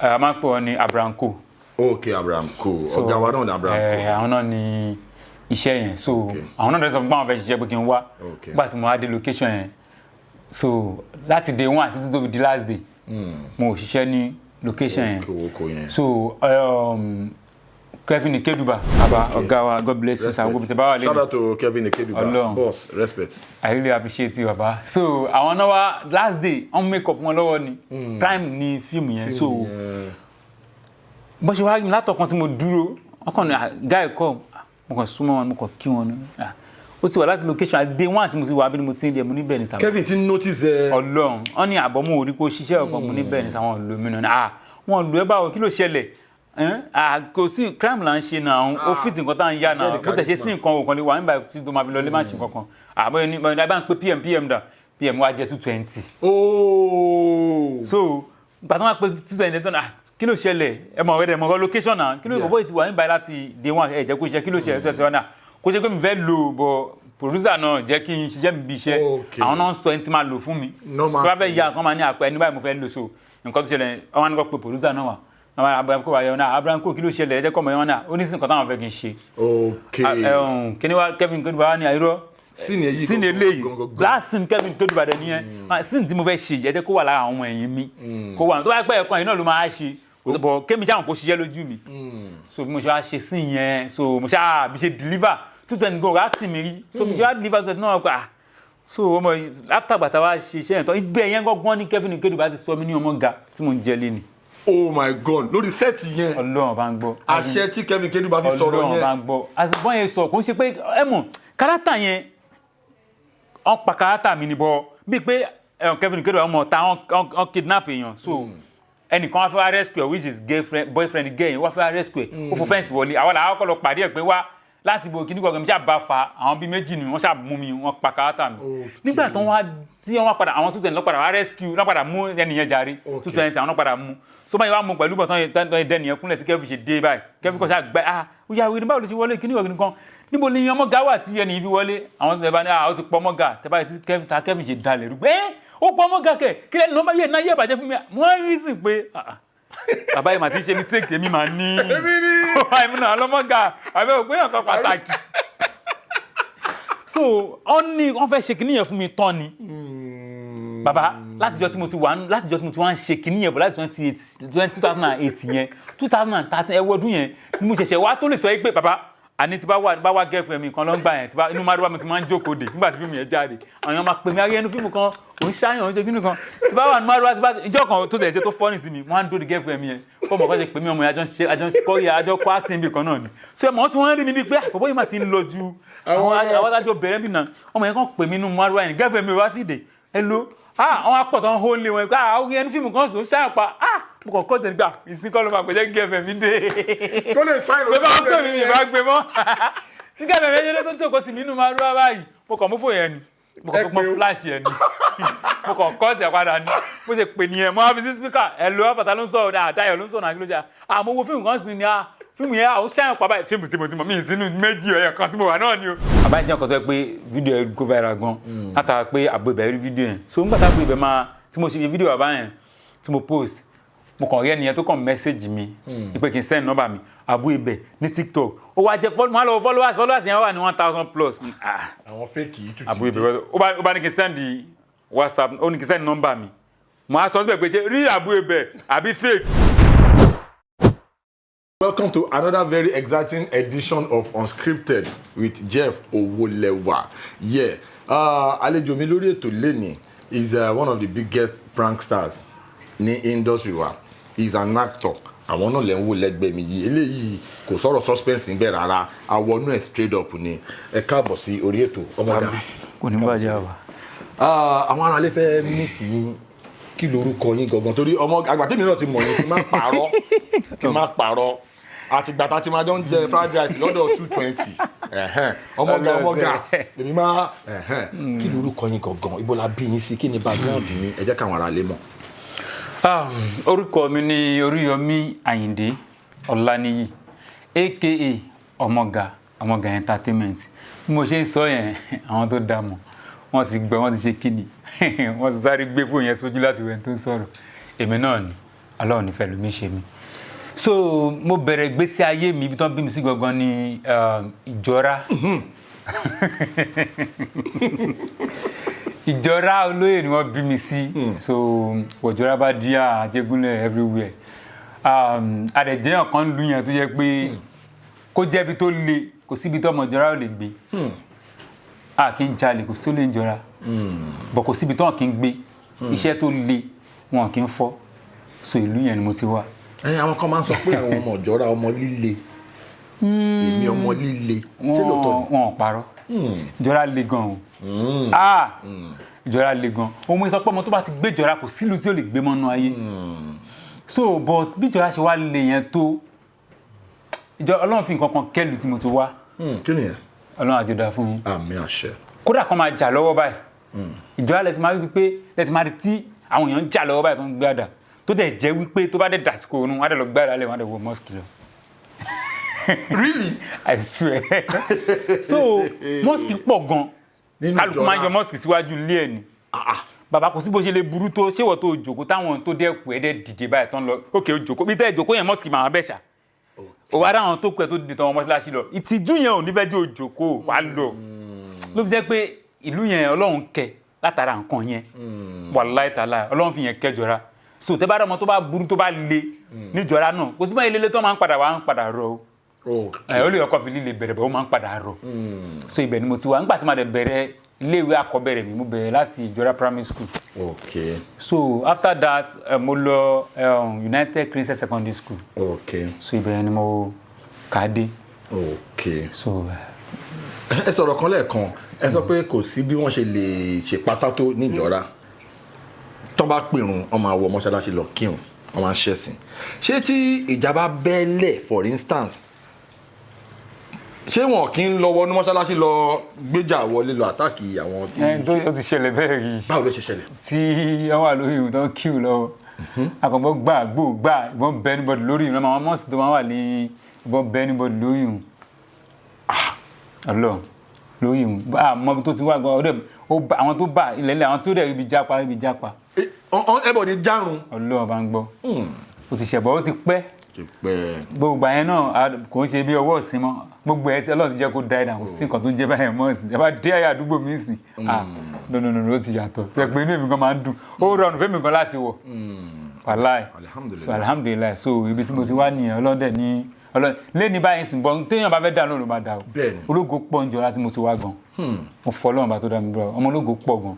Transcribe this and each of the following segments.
A máa ń pè wọ́n ní Abranko. Ok, Abraham Co. Ọ̀gá wa náà ní Abraham Co. Àwọn náà ní iṣẹ́ yẹn, so àwọn náà dẹ̀ sọ fún pé àwọn fẹ́ ṣiṣẹ́, pé kí n wá. Nígbà tí mo wá dé location yẹn, so láti day one títí tó fi di last day, mo ò ṣiṣẹ́ ní location yẹn. Oko yẹn. So Kevin Ikeduba, baba, ọ̀gá wa, God bless you sir, gbogbo tẹ bá wà Shout lẹ́nu. out to Kevin Ikeduba. Ọlọ́run. Boss, respect. I really appreciate you, baba. So àwọn náà wá last day, wọ́n make up wọn lọ́wọ́ ni prime ní fíìmù yẹn. So bó ṣe wá rí mi látọ̀kan tí mo dúró, wọ́n kàn ní, "Ah, guy, come." Mo kàn súnmọ́ wọn, mo kàn kí wọn ní, "Ah, ó ti wà láti location àti day one tí mo ti wà bí mo ti ń rí ẹ." Mo ní bẹ́ẹ̀ ni sàbẹ̀. Kevin ti notice ẹ. Ọlọ́run. Wọ́n ní àbọ̀ mo ò rí kó ṣiṣẹ́ ọ̀kan. Mo ní bẹ́ẹ̀ ni sàwọn lò mí náà. Ah, wọ́n lò ẹ́ báwo? Kí ló ṣẹlẹ̀? Ẹ́n? Ah, kò sí crime là ń ṣe náà, ó fit nǹkan tá à ń yá náà. Get the Bó tẹ̀ ṣe sí nǹkan òkan lè wà nígbà tí tó máa fi lọ lé, má ṣe nǹkan kan. Àbọ̀ ẹni bá ń pè PM, PM dà? PM wá jẹ́ 220. Ooo. So gbà tó máa pè 220 tó náà, kí ló ṣẹlẹ̀? Ẹ mọ̀ ẹ mọ̀ location náà, kí ló bọ́ ti wà nígbà láti day one, ẹ jẹ́ kó ṣe, kí ló ṣẹlẹ̀? Ṣe náà kó ṣe pé mi fẹ́ lò bọ̀ producer náà jẹ́ kí n ṣiṣẹ́ mi bí iṣẹ́. Àwọn náà ń sọ ẹni tí máa lò fún mi. Normal. Tó bá fẹ́ ya nǹkan, máa ní àpẹ ẹni báyìí mo fẹ́ lò. So nǹkan tó ṣẹlẹ̀, wọ́n á ní kó pe producer náà wà. Àwọn Abraham wà yẹn náà, Abraham, kí ló ṣẹlẹ̀? Ẹ jẹ́ kọ́ ọmọ yẹn wọn náà ó ní sí nǹkan táwọn fẹ́ kí n ṣe. Kíní wa Kevin Keduba wa ní àìrọ́. Scene èyí Scene gangan, eléyìí, gangan. last scene Kevin Keduba dẹ nìyẹn. Ah, scene tí mo fẹ́ ṣe yìí, ẹ jẹ́ kó wà lára àwọn ọmọ ẹ̀yìn mi, kó wà tó bá pẹ́ ẹ̀kan yìí náà ló máa ṣe bọ̀ kémi jáwọn kó ṣiṣẹ́ lójú mi. So bí mo ṣe wá ṣe scene yẹn, so mo ṣe, ah, bí ṣe deliver 220 gan ọ̀rá tì mí rí. So bí ṣe wá deliver 220 náà, ah, so ọmọ yìí, after gbàtà wá ṣe iṣẹ́ yẹn tán, ibẹ̀ yẹn gángan ní Kevin Keduba ti sọ mí ní ọmọ ga tí mo ń jẹ lé ni. Oh my God, lórí set yẹn? Ọlọ́run bá ń gbọ́. Àṣẹ tí Kevin Keduba fi sọ̀rọ̀ Ọlọ́run bá yẹn. ń gbọ́. Àsìkò yẹn sọ, kò ń ṣe pé ẹ mọ̀ character yẹn, wọ́n pa character mi ni bọ́ bíi pé ẹ̀hún Kevin Keduba ọmọ ta wọ́n kidnap èèyàn. So ẹnìkan wá fẹ́ wá rescue ẹ̀, which is girlfriend, boyfriend girl yẹn wá fẹ́ wá rescue ẹ̀. Ó fò fence wọlé, àwọn làwọn kọ́ lọ pàdé ẹ̀ pé wá láti bo kíní kọ̀ọ̀kan mi ṣáà bá fa àwọn bíi méjì ni wọ́n ṣáà mú mi, wọ́n pa character mi. Nígbà tó wá tí wọ́n wá padà, àwọn 220 lọ́ padà wá rescue, lọ́ padà mú ẹnìyẹn jàre. 220 àwọn náà padà mú. So báyìí wá mú pẹ̀lú bọ̀ tán yẹn, dẹ́nìyẹn kúnlẹ̀ tí Kevin ṣe dé báyìí, Kevin kọ́ ṣáà gbẹ, "Ah, ó yà wí, báwo ló ṣe wọlé kíní kọ̀ọ̀kan kan? Níbo ni ọmọ ga wà tí ẹnì yìí fi wọlé?" Àwọn tó ṣe bá ní, "Ah, ó ti pọ̀ ọmọ ga." Tẹ́ báyìí tí Kevin sa Kevin ṣe dalẹ̀ rú pé ẹ́, ó pọ̀ ọmọ ga kẹ̀, kí lẹ́nu nọ́mbà yẹn náà yẹ bàjẹ́ fún mi. Wọ́n rí sí pé, ah, ah, bàbá yìí mà ti ń ṣe mistake, èmi mà ní. Èmi ní. Èmi náà lọ́mọ ga àbẹ́ òpé yàn kan pàtàkì. So wọ́n ní wọ́n fẹ́ ṣe kíní yẹn fún mi tán ni bàbá. Látijọ́ tí mo ti wá ń ṣe kíní yẹn bọ̀ láti 2008 yẹn, 2013, ẹwọ́ ọdún yẹn ni mo ṣẹ̀ṣẹ̀ wá tó lè sọ yìí pé bàbá àní tí bá wà bá wá girlfriend mi kan ló ń gbà yẹn, tí bá inú márùwá mi ti máa ń jókòó dè. Nígbà tí fíìmù yẹn jáde, àwọn èèyàn máa pè mí, ayé ẹnu fíìmù kan òun ṣáyàn, òun ṣe kíní kan. Tí bá wà ní márùwá, tí bá ìjọ kan tó tẹ̀ ṣe tó funny sí mi, wọ́n á ń dóde girlfriend mi yẹn fọmọ kan ṣe pè mí, ọmọ yẹn àjọ ń ṣe, àjọ ń kọ́ yẹ, àjọ kọ́ acting bí kan náà ni. So ẹ̀mọ́ tí wọ́n rí mi bíi pé àpòpọ̀ yìí máa ti ń lọ ju àwọn adájọ́ bẹ̀rẹ̀ bí náà. Ọmọ yẹn kàn pè mí inú márùwá yẹn, girlfriend mi wá sí ìdè, "Hello." Ah, àwọn apọ̀ tó ń hó lé wọn pé, ah, orí ẹnu fíìmù kan sọ ṣáà pa. Ah, mo kàn kọ́ tẹ̀lé gbà ìsìnkọ́ ló máa pè jẹ́ girlfriend mi dé Kó lè ṣáì pé bá ń pè mí, mi bá gbé mọ́ nígbà bẹ̀rẹ̀ yẹn tó jókòó sí mi inú márùwá báyìí, mo kàn mú fò yẹn ni, mo kàn tó pọ́n flash yẹn ni, mo kàn kọ́ ọ̀sẹ̀ padà ni. Mo ṣe pè nìyẹn, mo wá fi sí speaker, "Hello, àfàtà ló ń sọ̀rọ̀?" "Àdáyọ̀ ló ń sọ̀rọ̀ náà." "Kí ló ṣe?" "Àmọ́ wo fíìmù kan sí ni, ah, fíìmù yẹn àwọn ṣáà pa báyìí, fíìmù tí mo ti mọ̀ mí sínú méjì ọ̀yọ̀ kan tí mo wà náà ni o." Bàbá yẹn jẹ́ nǹkan tó yẹ pé fídíò ẹ̀ go viral gan, látara pé àbò ibẹ̀ rí fídíò yẹn. So nígbà tá àbò ibẹ̀ máa tí mo ṣe fídíò bàbá yẹn tí mo post, mo kàn rí ẹnìyẹn tó kàn message mi pé kí n send number mi. Àbò ibẹ̀ ní TikTok, ó wá jẹ́ mo á lọ followers, followers yẹn wà ní 1,000 plus. Ah, Àwọn fake yìí tún àbò ti ibẹ̀ dé. ó bá ní kí n send WhatsApp, ó ní kí n send number mi. Mo á sọ síbẹ̀ pé ṣé rí àbò ibẹ̀ àbí fake. Welcome to another very exciting edition of Unscripted with Jeff Owolewa. Yeah, àlejò mi lórí ètò lẹ́nìí is one of the biggest pranksters ní industry wa. He is an actor. Àwọn náà lẹ́ ń wò lẹ́gbẹ̀ẹ́ mi yìí. Eléyìí kò sọ̀rọ̀ suspense ń bẹ̀ rárá. Àwọnú ẹ̀ straight up ni. Ẹ káàbọ̀ sí orí ètò, ọmọdé. Kò ní bàjẹ́ àwà. Àwọn aráalé fẹ́ meet yín. Kí lorúkọ yín gangan? Torí ọmọ àgbà tèmi náà ti mọ̀ yín, kí n má parọ́, kí n má parọ́, àtìgbà tá a ti máa jọ ń jẹ fried rice lọ́dọ̀ 220, ọmọga, ọmọga èmi máa, kí lorúkọ yín gangan? Ibo la bí yín sí? Kí ni background yín? Ẹ jẹ́ káwọn aráalé mọ̀. Orúkọ mi ni Oríyọmí Àyìndé Ọláníyì, aka Ọmọga, Ọmọga Entertainment. Bí mo ṣe ń sọ yẹn, àwọn tó dá mọ̀ wọ́n ti gbọ́, wọ́n ti ṣe kíni, wọ́n ti sáré gbé fóònù yẹn sójú láti wẹ̀ tó ń sọ̀rọ̀. Èmi náà ni. Ọlọ́run nífẹ̀ẹ́ lómi ṣe mi. So mo bẹ̀rẹ̀ ìgbésí ayé mi, ibi tó ń bí mi sí gangan ní Ìjọra. Ìjọra Olóyè ni wọ́n bí mi sí. So wọ̀jọ́ra bá díà, Ajégúnlẹ̀, everywhere. Àdẹ̀jẹ́ ọ̀kan lu yẹn tó jẹ́ pé kó jẹ́ ibi tó le, kò síbi tó ọmọ Ìjọra ò lè gbé. A kì í jalè, kò sí ó lè ń jọra bọ̀, kò síbi tó wọn kì í gbé iṣẹ́ tó le, wọn kì í fọ́. So ìlú yẹn ni mo ti wá. Ẹ àwọn kan máa ń sọ pé àwọn ọmọ Ìjọra, ọmọ líle, èmi ọmọ líle, ṣé lóòótọ́ ni? Wọn ò parọ́. Ìjọra le gan o. Ah, Ìjọra le gan. Òun mo sọ pé ọmọ tó bá ti gbé Ìjọra, kò sílùú tí ó lè gbé mọ́nú ayé. So but bí Ìjọra ṣe wá le yẹn tó, ìjọ Ọlọ́run fi nǹkan kan kẹ́lù tí mo ti wá. Kí nìyẹn? Ọlọ́run àjọdá fún yín. Àmín, àṣẹ. Kódà kan máa jà lọ́wọ́ báyìí, Ìjọra lẹ ti máa rí pé lẹ ti máa rí tí àwọn èèyàn ń jà lọ́wọ́ báyìí tó ń gbé àdá, tó dẹ̀ jẹ́ wípé tó bá dẹ̀ dàsìkò oorun, wọ́n á dẹ̀ lọ gbé àdá lẹ̀, wọ́n á dẹ̀ wọ mosque lọ. Really? I swear. So mosque pọ̀ gan. Nínú Kálukú máa ń Ìjọra. yọ mosque síwájú ilé ẹ̀ ni. Bàbá, kò sí bó ṣe lè burú tó, ṣéwọ̀ tó jòkó táwọn tó dẹ́kun ẹ̀ dẹ́ dìde báyìí tán lọ ókè, ó jòkó bí tẹ́ ẹ̀ jòkó yẹn, mosque máa bẹ̀ ṣá. Ó wá dáhùn tó kù ẹ̀ tó dìde tán wọn mọ́ṣáláṣí lọ. Ìtìjú yẹn ò ní fẹ́ jẹ́ òjòkó wà lọ. Ló fi jẹ́ pé ìlú yẹn, Ọlọ́run kẹ́ látara nǹkan yẹn. Wàláì tàláì, Ọlọ́run fi yẹn kẹjọra. So tẹ́ bá dá ọmọ tó bá burú, tó bá le níjọra náà, kò sí báyìí lélẹ́ tó máa ń padà wá ń padà rọ o. Ẹ ó lè ọkọ fi líle bẹ̀rẹ̀ bẹ̀, ó máa ń padà rọ. So ibẹ̀ ni mo ti wá. Nígbà tí màá dẹ̀ bẹ̀rẹ̀ iléèwé àkọ́bẹ̀rẹ̀ mi, mo bẹ̀rẹ̀ láti Ìjọra Primary School. So after that, mo lọ United Christian Secondary School. So ibẹ̀ ni mo kà á dé. So Ẹ sọ̀rọ̀ kan lẹ́ẹ̀kan, ẹ sọ pé kò sí bí wọ́n ṣe lè ṣe pátá tó níjọra, tán bá pèrún, wọ́n máa wọ mọ́ṣáláṣí lọ kírun, wọ́n máa ń ṣẹ̀sìn. Ṣé tí ìjà bá bẹ́lẹ̀, for instance, ṣé wọn kì í lọ wọnú mọ́ṣáláṣí lọ gbéjà wọlé lọ attack àwọn tí? Ẹ tó ó ti ṣẹlẹ̀ bẹ́ẹ̀ rí. Báwo ló ṣe ṣẹlẹ̀? Tí wọ́n wà lórí ìrùn tán kíù lọ, akọ̀bọ̀ gbà gbò gbà, ìbọn bẹ́ anybody lórí ìrùn. Àwọn mosque tó máa wà ní, ìbọn bẹ́ anybody lórí ìrùn. Ọlọ́run, lórí ìrùn àmọ́ ibi tó ti wá gbọ́, ó dẹ̀ ó bá àwọn tó bá ilẹ̀ ilẹ̀, àwọn tó dẹ̀ ibi jápa, ibi jápa. Everybody járun. Ọlọ́run bá ń gbọ́, ó ti ṣẹ̀bọ̀, ó ti pẹ́. Ti pẹ́. Gbogbo àyẹn náà kò ń ṣe bí ọwọ́ ọ̀sìn mọ́. Gbogbo ẹ̀ tí Ọlọ́run ti jẹ́ kó da ẹ̀dà, kò sí nǹkan tó ń jẹ́ báyẹn mọ́ ọ̀sìn. Ẹ bá dé àyà àdúgbò mi sìn, ah, no, no, no no, ó ti yàtọ̀ tí ẹ pé inú èmi gan máa ń dùn, ó rọrùn fẹ́mi gan láti wọ̀, wàláì. Alhamdulillah. So alhamdulillahi. So ibi tí mo ti wá nìyẹn. Ọlọ́dẹ ní Ọlọ́dẹ lẹ́ni báyìí sìn bọ́, téèyàn bá fẹ́ dà náà ló máa dà o. Ológo pọ̀ ń jọra tí mo ti wá gan. Mo fọ Ọlọ́run bá tó dá mi búra, ọmọ ológo pọ̀ gan,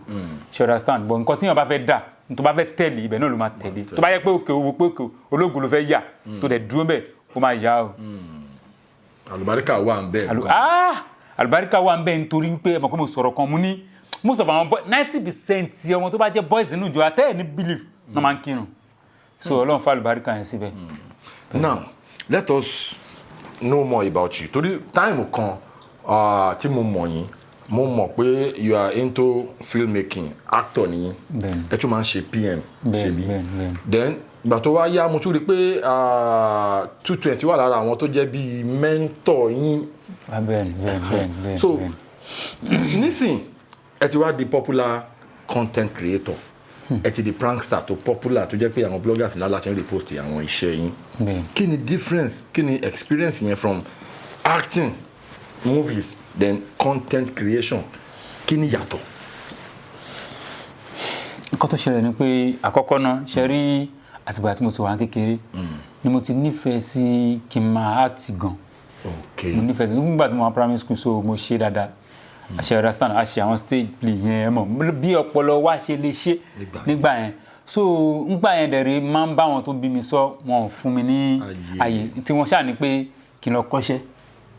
ṣe understand? But nǹkan téèyàn bá fẹ́ dà, tó bá fẹ́ tẹ̀lé, ibẹ̀ náà ló máa tẹ̀lé. Tó bá yẹ pé òkè owó, pé òkè ológo ló fẹ́ yà, tó dẹ̀ dúró bẹ́ẹ̀, ó máa yà o. Àlùbáríkà wà ń bẹ́ẹ̀ gan. Ah, àlùbáríkà wà ń bẹ́ẹ̀, nítorí pé ẹ mọ̀ pé mo sọ̀rọ̀ kan, mo ní most of àwọn 90% ọmọ tó bá jẹ́ boys nínú ìjọ àtẹ́ ẹ̀ ní belief náà máa ń kírun. So Ọlọ́run fa àlùbáríkà yẹn síbẹ̀. Now let us know more about you, torí time kan tí mo mọ̀ yín, mo mọ̀ pé you are into filmmaking, actor ni yín. Bẹ́ẹ̀ni. Ẹ tún máa ń ṣe PM. Bẹ́ẹ̀ni, ṣebí? Bẹ́ẹ̀ni. Then ìgbà tó wá yá, mo tún rí i pé 220 wà lára àwọn tó jẹ́ bíi mentor yín. Ah, bẹ́ẹ̀ni. So bẹ́ẹ̀ni. nísìn, ẹ ti wá di popular content creator, ẹ ti di prankster tó popular, tó jẹ́ pé àwọn bloggers ńlá láti ń repost àwọn iṣẹ́ yín. Kí ni difference, kí ni experience yẹn from acting movies then content creation? Kí ni yàtọ̀? Nǹkan tó ṣẹlẹ̀ ni pé, àkọ́kọ́ náà, ṣe rí àtìgbà tí mo ti wà ní kékeré ni mo ti nífẹ̀ẹ́ sí kí n máa act gan. Mo nífẹ̀ẹ́ sí nígbà tí mo wà primary school, so mo ṣe dáadáa, àṣẹ understand, a ṣe àwọn stage play yẹn, ẹ mọ̀ bí ọpọlọ wa ṣe lè ṣe Nígbà yẹn. nígbà yẹn. So nígbà yẹn dẹ̀ rí, máa ń bá wọn tó bí mi sọ, wọn ò fún mi ní Àyè. àyè tí wọ́n ṣáà ní pé kí n lọ kọ́ṣẹ́.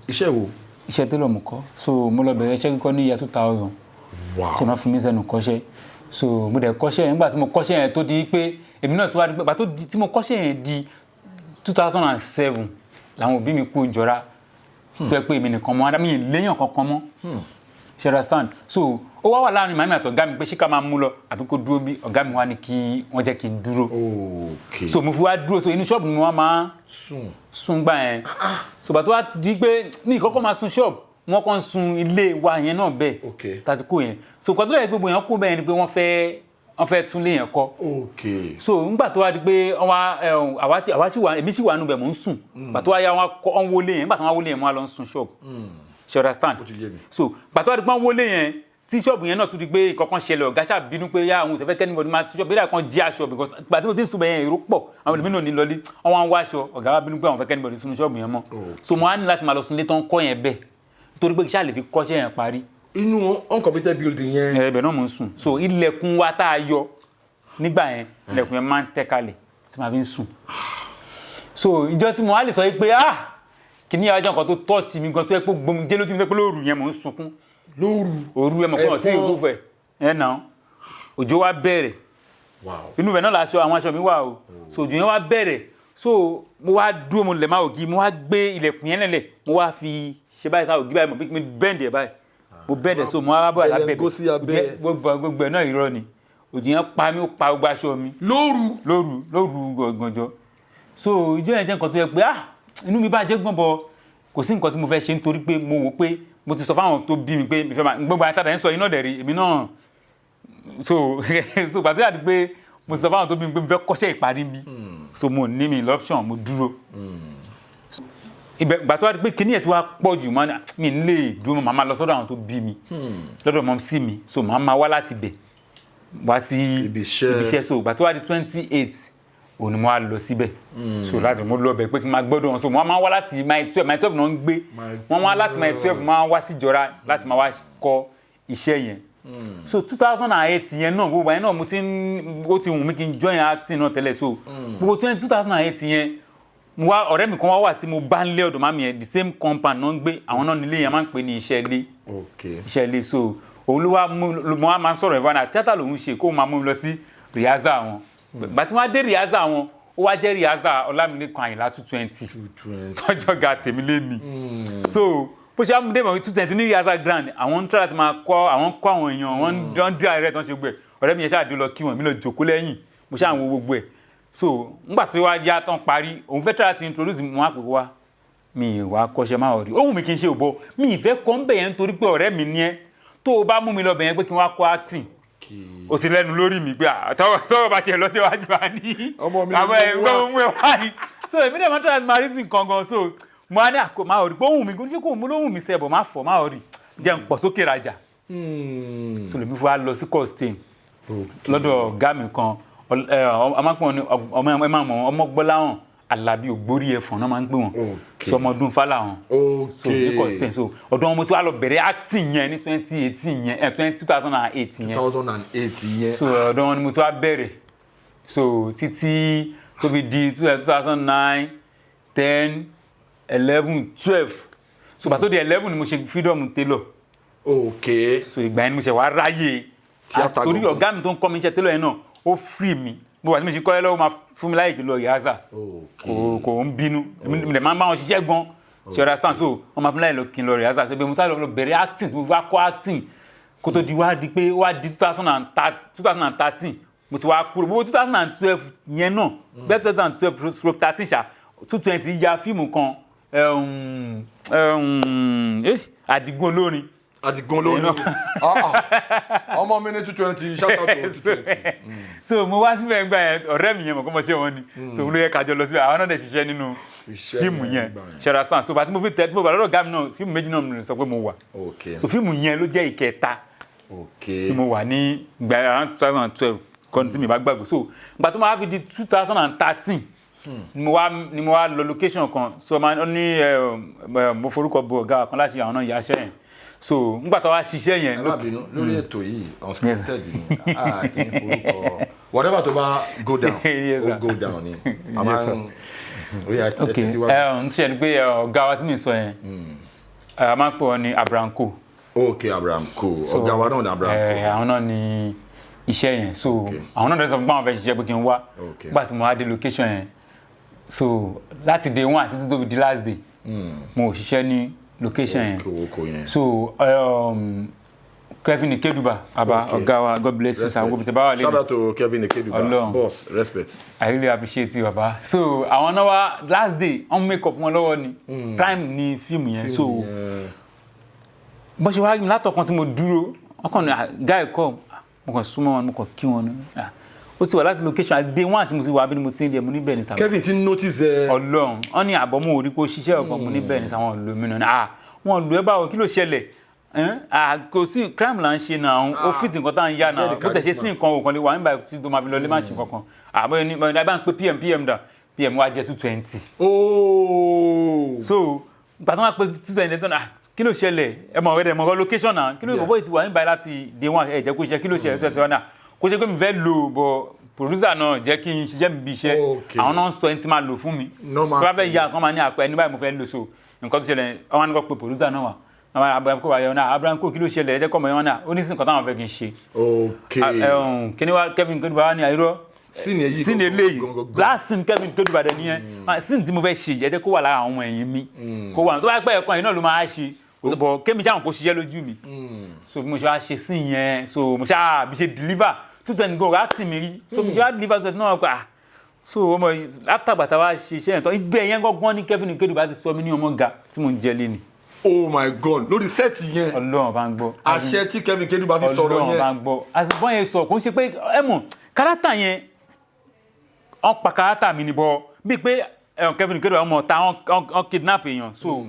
Iṣẹ́ wo? Iṣẹ́ tó lọ mú kọ́. So mo lọ bẹ̀rẹ̀ iṣẹ́ kíkọ́ ní year 2000. So wọ́n fi mí sẹ́nu kọ́ṣẹ́. So mo dẹ̀ kọ́ṣẹ́ yẹn. Nígbà tí mo kọ́ṣẹ́ yẹn, tó di pé èmi náà ti wá di pé, gbà tó di tí mo kọ́ṣẹ́ yẹn di 2007, làwọn òbí mi kú ìjọra, tó yẹ pé èmi nìkan mọ́, mi ì léyàn kankan mọ́, ṣe understand? So ó wá wà láàrin màmí àti ọ̀gá mi pé ṣé ká máa mú lọ àbí kó dúró bí. Ọ̀gá mi wá ní kí wọ́n jẹ́ kí n dúró. So mo fi wá dúró. So inú ṣọ́ọ̀bù ni mo wá máa sùn. Sun gbà yẹn. So bàtú wá ti di pé ní ìkọ́kọ́ máa sun ṣọ́ọ̀bù, wọ́n kàn sun ilé wa yẹn náà bẹ́ẹ̀. Tàti kó yẹn. So nǹkan tó yẹ gbogbo yẹn kó bẹ́ẹ̀ ni pé wọ́n fẹ́ Wọ́n fẹ́ tún lé yẹn kọ́. So ńgbà tó wá di pé wọ́n wá àwa sì wà, èmi sì wà nù bẹ̀, mò ń sùn. Gbà tó wá yá, wọ́n kọ́, wọ́n wọlé yẹn. Ńgbà tó wọ́n wọlé yẹn, wọ́n á lọ ń sun ṣọ́ọ̀bù. Ṣe understand? Ó ti yé mi. So gbà tó wá di pé wọ́n wọlé yẹn, tí ṣọ́ọ̀bù yẹn náà tún di pé ìkọ̀kan ṣẹlẹ̀, ọ̀gá ṣáà bínú pé yá, àwọn òṣèfẹ́ kẹ́ni bọ̀dún máa ṣọ́ọ̀bù bí kan jí aṣọ, because gbà tí mo ti ń sùn bẹ́yẹn, èrò pọ̀, àwọn ẹlòmíràn náà ní lọlé, wọ́n wá ń wá aṣọ. Ọ̀gá wa bínú pé àwọn fẹ́ kẹ́ni bọ̀dún sínú ṣọ́ọ̀bù yẹn mọ́. So mo á ní láti máa lọ sunlé tán kọ́ yẹn bẹ́ẹ̀, nítorí pé kí ṣáà lè fi kọ́ṣẹ́ yẹn parí. Inú uncompleted building yẹn? Ẹbẹ̀ náà mò ń sùn. So ilẹ̀kùn wa tá a yọ nígbà yẹn, ilẹ̀kùn yẹn máa ń tẹ́ kalẹ̀ tí màá fi ń sùn. So ìjọ tí mo wá lè sọ yìí pé, ah, kìíní yàrá jẹ́ nǹkan tó tọ́ọ̀tì mi gan, tó yẹ pé gbomi jẹ́ lójú mi, tó yẹ pé lóru yẹn mò ń sunkún. Lóru? Òru ẹ̀ mọ̀ pé ọ̀tí Ẹ̀fọn. ìlú fẹ̀ ẹ̀ nà, òjò wa bẹ̀rẹ̀. Inú ibẹ̀ náà làṣọ, àwọn aṣọ mi wà o. So òjò yẹn wá bẹ̀rẹ̀, so mo wá dúró, mo lẹ̀ máa ògì, mo wá gbé ilẹ̀kùn yẹn lẹ̀lẹ̀, mo wá fi ṣe báyìí sáà ògì báyìí, mo bí mi bend ẹ̀ báyìí, mo bend ẹ̀, so mo wá bọ̀ lábẹ́. Bẹ̀rẹ̀ sí abẹ́. Gbogbo ẹ̀ náà irọ́ ni. Òjò yẹn pa mí, ó pa gbogbo aṣọ mi. Lóru? Lóru, lóru gànjọ́. So ìjọ yẹn jẹ́ nǹkan tó yẹ pé, ah, inú mi bàjẹ́ gan bọ̀, kò sí nǹkan tí mo fẹ́ ṣe, nítorí pé mo wò pé mo ti sọ fáwọn tó bí mi pé mi fẹ́ máa gbogbo àtàdà ń sọ iná dẹ̀ rí èmi náà. So pàtó yàtọ̀ pé mo ti sọ fáwọn tó bí mi pé mo fẹ́ kọ́ṣẹ́ ìparí mi, so mo ní mi l'option, mo dúró ibẹ̀. Gbà tó wá di pé kíní ẹ̀ ti wá pọ̀ jù, mọ́ mi ní lè dúró, màá máa lọ sọ́dọ̀ àwọn tó bí mi, lọ́dọ̀ mọ́ sí mi. So màá máa wá láti bẹ̀ wá sí Ibi iṣẹ́. Ibi iṣẹ́. So gbà tó wá di 28, òun ni mo wá lọ síbẹ̀. So láti mo lọ bẹ̀ pé kí n máa gbọ́dọ̀ wọn, so mo máa wá láti Mile 12. Mile 12 náà ń gbé. Mile Wọ́n wá láti Mile 12, máa wá síjọra láti máa wá kọ́ iṣẹ́ yẹn. So 2008 yẹn náà, gbogbo yẹn náà, mo ti ń ó ti wù mí kí n join acting náà tẹ́lẹ̀. So gbogbo 2008 yẹn, mo wá, ọ̀rẹ́ mi kan wá wà tí mo bá ń lé ọ̀dọ̀ màmí yẹn, the same compound náà ń gbé. Àwọn náà nílé yẹn, máa ń pè ní iṣẹ́ ilé. Iṣẹ́ ilé. So òun ló wá mú mo wá máa ń sọ̀rọ̀ ìfọ̀nà tíátà lòun ṣe, kó máa mú mi lọ sí rehearsal wọn. Gbà tí wọ́n á dé rehearsal wọn, ó wá jẹ́ rehearsal Ọlámilékan Àyìnlá 220, tọ́jọ́ ga tèmi lé ní. So bó ṣe amúdé mọ̀ 220 ní rehearsal ground, àwọn ń try láti máa kọ́, àwọn ń kọ́ àwọn èèyàn, wọ́n ń dí ààrẹ tó ń ṣe gbogbo ẹ̀. Ọ̀rẹ́ mi yẹn ṣáà dé lọ kí wọn, mi lọ jòkó lẹ́yìn, mo ṣáà ń wo gbogbo ẹ̀. So ńgbà tí wàá yá tán parí, òun fẹ́ try láti introduce mi, wọn á pè wá, mi wá kọ́ṣẹ́ máa rí ohun mi kì í ṣe òbọ, mi ìfẹ́ kọ́ ń bẹ̀ yẹn, nítorí pé ọ̀rẹ́ mi ní ẹ́, tó o bá mú mi lọ bẹ̀ yẹn pé kí n wá kọ́ acting, o sì lẹ́nu lórí mi pé tọ́wọ́ bá tiẹ̀ lọ síwájú wa ní Ọmọ mi ló àwọn mú ẹ̀ wá. mú ẹ wá ní. So èmi dẹ̀ máa try láti máa rí sí nǹkan gan. So mo á ní àkó máa rí pé ohun mi kò ní ṣe kó mo lóhùn mi sẹ́bọ̀, má fọ̀, má rí jẹ́ n pọ̀ sókè rajà. So lèmi fún wa lọ sí Costain lọ́dọ̀ ọ̀gá mi kan, ọmọkùnrin ní ọmọ ẹ máa mọ̀, Ọmọgbọ́láhàn Alábí Ògbórí Ẹ̀fọ̀n náà máa ń pè wọ́n. So ọmọọdún Fáláhàn. So ní Costain, so ọ̀dọ̀ wọn mo ti wá lọ bẹ̀rẹ̀ acting yẹn ní 2018 yẹn, 2008 yẹn. 2008 yẹn. So ọ̀dọ̀ wọn ni mo ti wá bẹ̀rẹ̀, so títí tó fi di 2009, 10, 11, 12. So gbà tó di 11 ni mo ṣe Freedom Tailor. So ìgbà yẹn ni mo ṣe wá ráyè Tíátà torí gangan. Ọ̀gá mi tó ń kọ́ mi iṣẹ́ tailor yẹn náà, ó free mi. Bó wà tí mo ṣe kọ́ ẹ lọ́wọ́, máa fún mi láyè kí n lọ rehearsal. Kò ń bínú, èmi dẹ̀ máa ń bá wọn ṣiṣẹ́ gan, ṣe understand? So wọ́n máa fún mi láyè lọ kí n lọ rehearsal. So bí mo sáré lọ bẹ̀rẹ̀ acting, tí mo wá kọ́ acting, kó tó di wá di pé wá di 2013, mo ti wá kúrò. Gbogbo 2012 yẹn náà, bẹ́ẹ̀ 2012/13 ṣá, 220 ya fíìmù kan, Àdìgún Olórin. Adigun Olórin. Ah, ah. Ọmọ mi ní 220, shout out to 220. So mo wá síbẹ̀ gbà yẹn, ọ̀rẹ́ mi yẹn mọ̀ kó mọ̀ ṣe wọn ni, so olóyè yẹ kájọ lọ síbẹ̀. Àwọn náà dẹ̀ ṣiṣẹ́ nínú Iṣẹ́ fíìmù yẹn yẹn gbà yẹn. Ṣe understand? So bàtí mo fi tẹ mo bá lọ́dọ̀ ọ̀gá mi náà, fíìmù méjì náà mo lè sọ pé mo wà. So fíìmù yẹn ló jẹ́ ìkẹta tí mo wà ní ìgbà around 2012 kan tí mi bá gbàgbé. So ìgbà tó máa fi di 2013 ni mo wá lọ location kan. So ma ní ẹ ẹ mo forúkọ bo ọ̀gá kan láti àwọn náà yà aṣẹ́ yẹn. So nígbà tó wá ṣiṣẹ́ yẹn Ẹ má bínú, lórí ètò yìí, unscripted ni, a kì í forúkọ. Whatever tó bá go down, Yes, ó sir. go down ni a máa ń ó yà. Ok. Tẹ̀síwájú. Ẹ ń ṣe ni pé ọ̀gá wa tí mi sọ yẹn, a máa ń pè wọ́n ní Abranko. Ok, Abraham ko, ọ̀gá wa náà ní Abraham Ẹ, àwọn náà ní iṣẹ́ yẹn. So àwọn náà dẹ̀ sọ fún pé àwọn fẹ́ ṣiṣẹ́, pé kí n wá. Nígbà tí mo wá dé location yẹn, so láti day one títí tó fi di last day, mo ò ṣiṣẹ́ ní location yẹn. Oko yẹn. So Kevin Ikeduba, baba, ọ̀gá wa, God bless you sir, gbogbo tẹ bá wà Shout lẹ́nu. out to Kevin Ikeduba. Ọlọ́run. Boss, respect. I really appreciate you, baba. So àwọn náà wá last day, wọ́n make up wọn lọ́wọ́ ni, crime ni fíìmù yẹn. So bọ́n ṣe wá rí mi látọ̀kan tí mo dúró, wọ́n kàn ní, "Ah, guy, come." Mo kàn súnmọ́ wọn, mo kàn kí wọn ní. Ah, ó sì wà láti location àti day one tí mo ti wà bí ni mo ti ń rí ẹ. Mo ní bẹ́ẹ̀ ni sir. Kevin ti notice ẹ. Ọlọ́run, wọn ní àbọ̀mọ́ orí kó ṣiṣẹ́ ọ̀kan. Mo ní bẹ́ẹ̀ ni sir, wọn lò mí náà. Ah, wọn lò ẹ́ báwo? Kí ló ṣẹlẹ̀? Ẹ́n? Ah, kò sí crime là ń ṣe náà, ó fit nǹkan tá à ń yá náà. Get the Bó tẹ̀ ṣe sí charisma. nǹkan òkan lè wà nígbà tí tó máa fi lọ lé, má ṣe nǹkan kan. Àbọ̀ ní bá ń pé PM, PM dà, PM wá jẹ́ 220. Ooo. So ìgbà tó máa pé 220 tó náà, kí ló ṣẹlẹ̀? Ẹ mọ̀ ẹ mọ̀ location náà, kí ló bọ́ ti wà nígbà láti day one, ẹ jẹ́ kó ṣe, kí ló ṣẹlẹ̀? 220 náà kó ṣe pé mi fẹ́ lò bọ̀ producer náà jẹ́ kí n ṣiṣẹ́ mi bí iṣẹ́. Àwọn náà ń sọ ẹni tí máa lò fún mi. Normal. Tó bá fẹ́ ya nǹkan, máa ní àpẹ ẹni báyìí mo fẹ́ lò. So nǹkan tó ṣẹlẹ̀, wọ́n á ní kó pe producer náà wà. Àwọn Abraham kò wá yọ náà, Abraham kò, kí ló ṣẹlẹ̀? Ẹ jẹ́ kọ́ mọ̀ yẹn náà, ó ní sí nǹkan táwọn fẹ́ kí n ṣe. Kí ni wá Kevin Koduba wá ní àìrọ́ Scene èyí scene gangan, eléyìí, gangan, gangan. last scene Kevin Koduba dẹ nìyẹn. Ah, scene tí mo fẹ́ ṣe yìí, ẹ jẹ́ kó wà lára àwọn ọmọ ẹ̀yìn mi, kó wà tó bá pẹ́ ẹ̀kan yìí náà ló máa ṣe bọ̀ kémi jáwọn kó ṣiṣẹ́ lójú mi. So bí mo ṣe wá ṣe scene yẹn, so mo ṣáà bí ṣe deliver 220 go rà tì mí rí. So mo ṣe wá deliver 220 náà pa. So ọmọ yìí, after gbàtà wá ṣe iṣẹ́ yẹn tán, ibẹ̀ yẹn gángan ní Kevin Koduba ti sọ mí ní ọmọ ga tí mo ń jẹ lé ni. Oh my God, lórí set yẹn? Ọlọ́run bá ń gbọ́. Àṣẹ tí Kevin Koduba fi sọ̀rọ̀ Ọlọ́run bá yẹn. ń gbọ́. Àsìkò yẹn sọ kò ń ṣe pé ẹ mọ̀ character yẹn, wọ́n pa character mi ni bọ́ bíi pé Kevin Koduba ọmọ ọ̀tá wọ́n kidnap èèyàn. So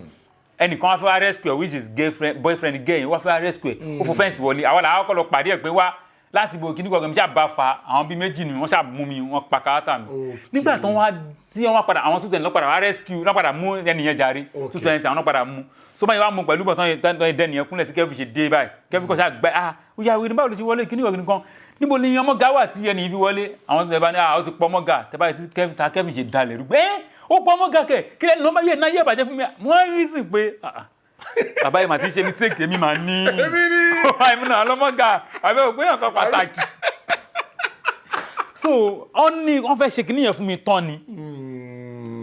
ẹnìkan wá fẹ́ wá rescue ẹ̀, which is girlfriend, boyfriend girl yẹn wá fẹ́ wá rescue ẹ̀. Ó fò fence wọlé, àwọn làwọn kọ́ lọ pàdé ẹ̀ pé wá láti bo kíní kọ̀ọ̀kan mi ṣáà bá fa àwọn bíi méjì ni wọ́n ṣáà mú mi, wọ́n pa character mi. Nígbà tó wá tí wọ́n wá padà, àwọn 220 lọ́ padà wá rescue, lọ́ padà mú ẹnìyẹn jàre. 220 àwọn lọ́ padà mú. So báyìí wá mú pẹ̀lú bọ̀ tán dẹ́nìyẹn yẹn kúnlẹ̀ tí Kevin ṣe dé báyìí, Kevin kọ́ ṣáà gbẹ, ah, ó yà wí ní báwo ló ṣe wọlé kíní kọ̀ọ̀kan kan, níbo ni ọmọ ga wà tí ẹnì yìí fi wọlé? Àwọn tó ṣe bá ní, ah, ó ti pọ̀ ọmọ ga tẹ́ báyìí. Tí Kevin sa Kevin ṣe dalẹ̀ rú pé ẹ́ ó pọ̀ ọmọ ga kẹ̀ kí lẹ́nu nọ́mbà yẹn náà yẹ bàjẹ́ fún mi. Mo á rí sí pé ah, ah, bàbá yìí mà ti ń ṣe mistake, èmi mà ní Èmi ní. Èmi náà lọ́mọ́gà àbẹ́ òpin yàn kan pàtàkì. So wọ́n ní wọ́n fẹ́ ṣe kinní yẹn fún mi tán ni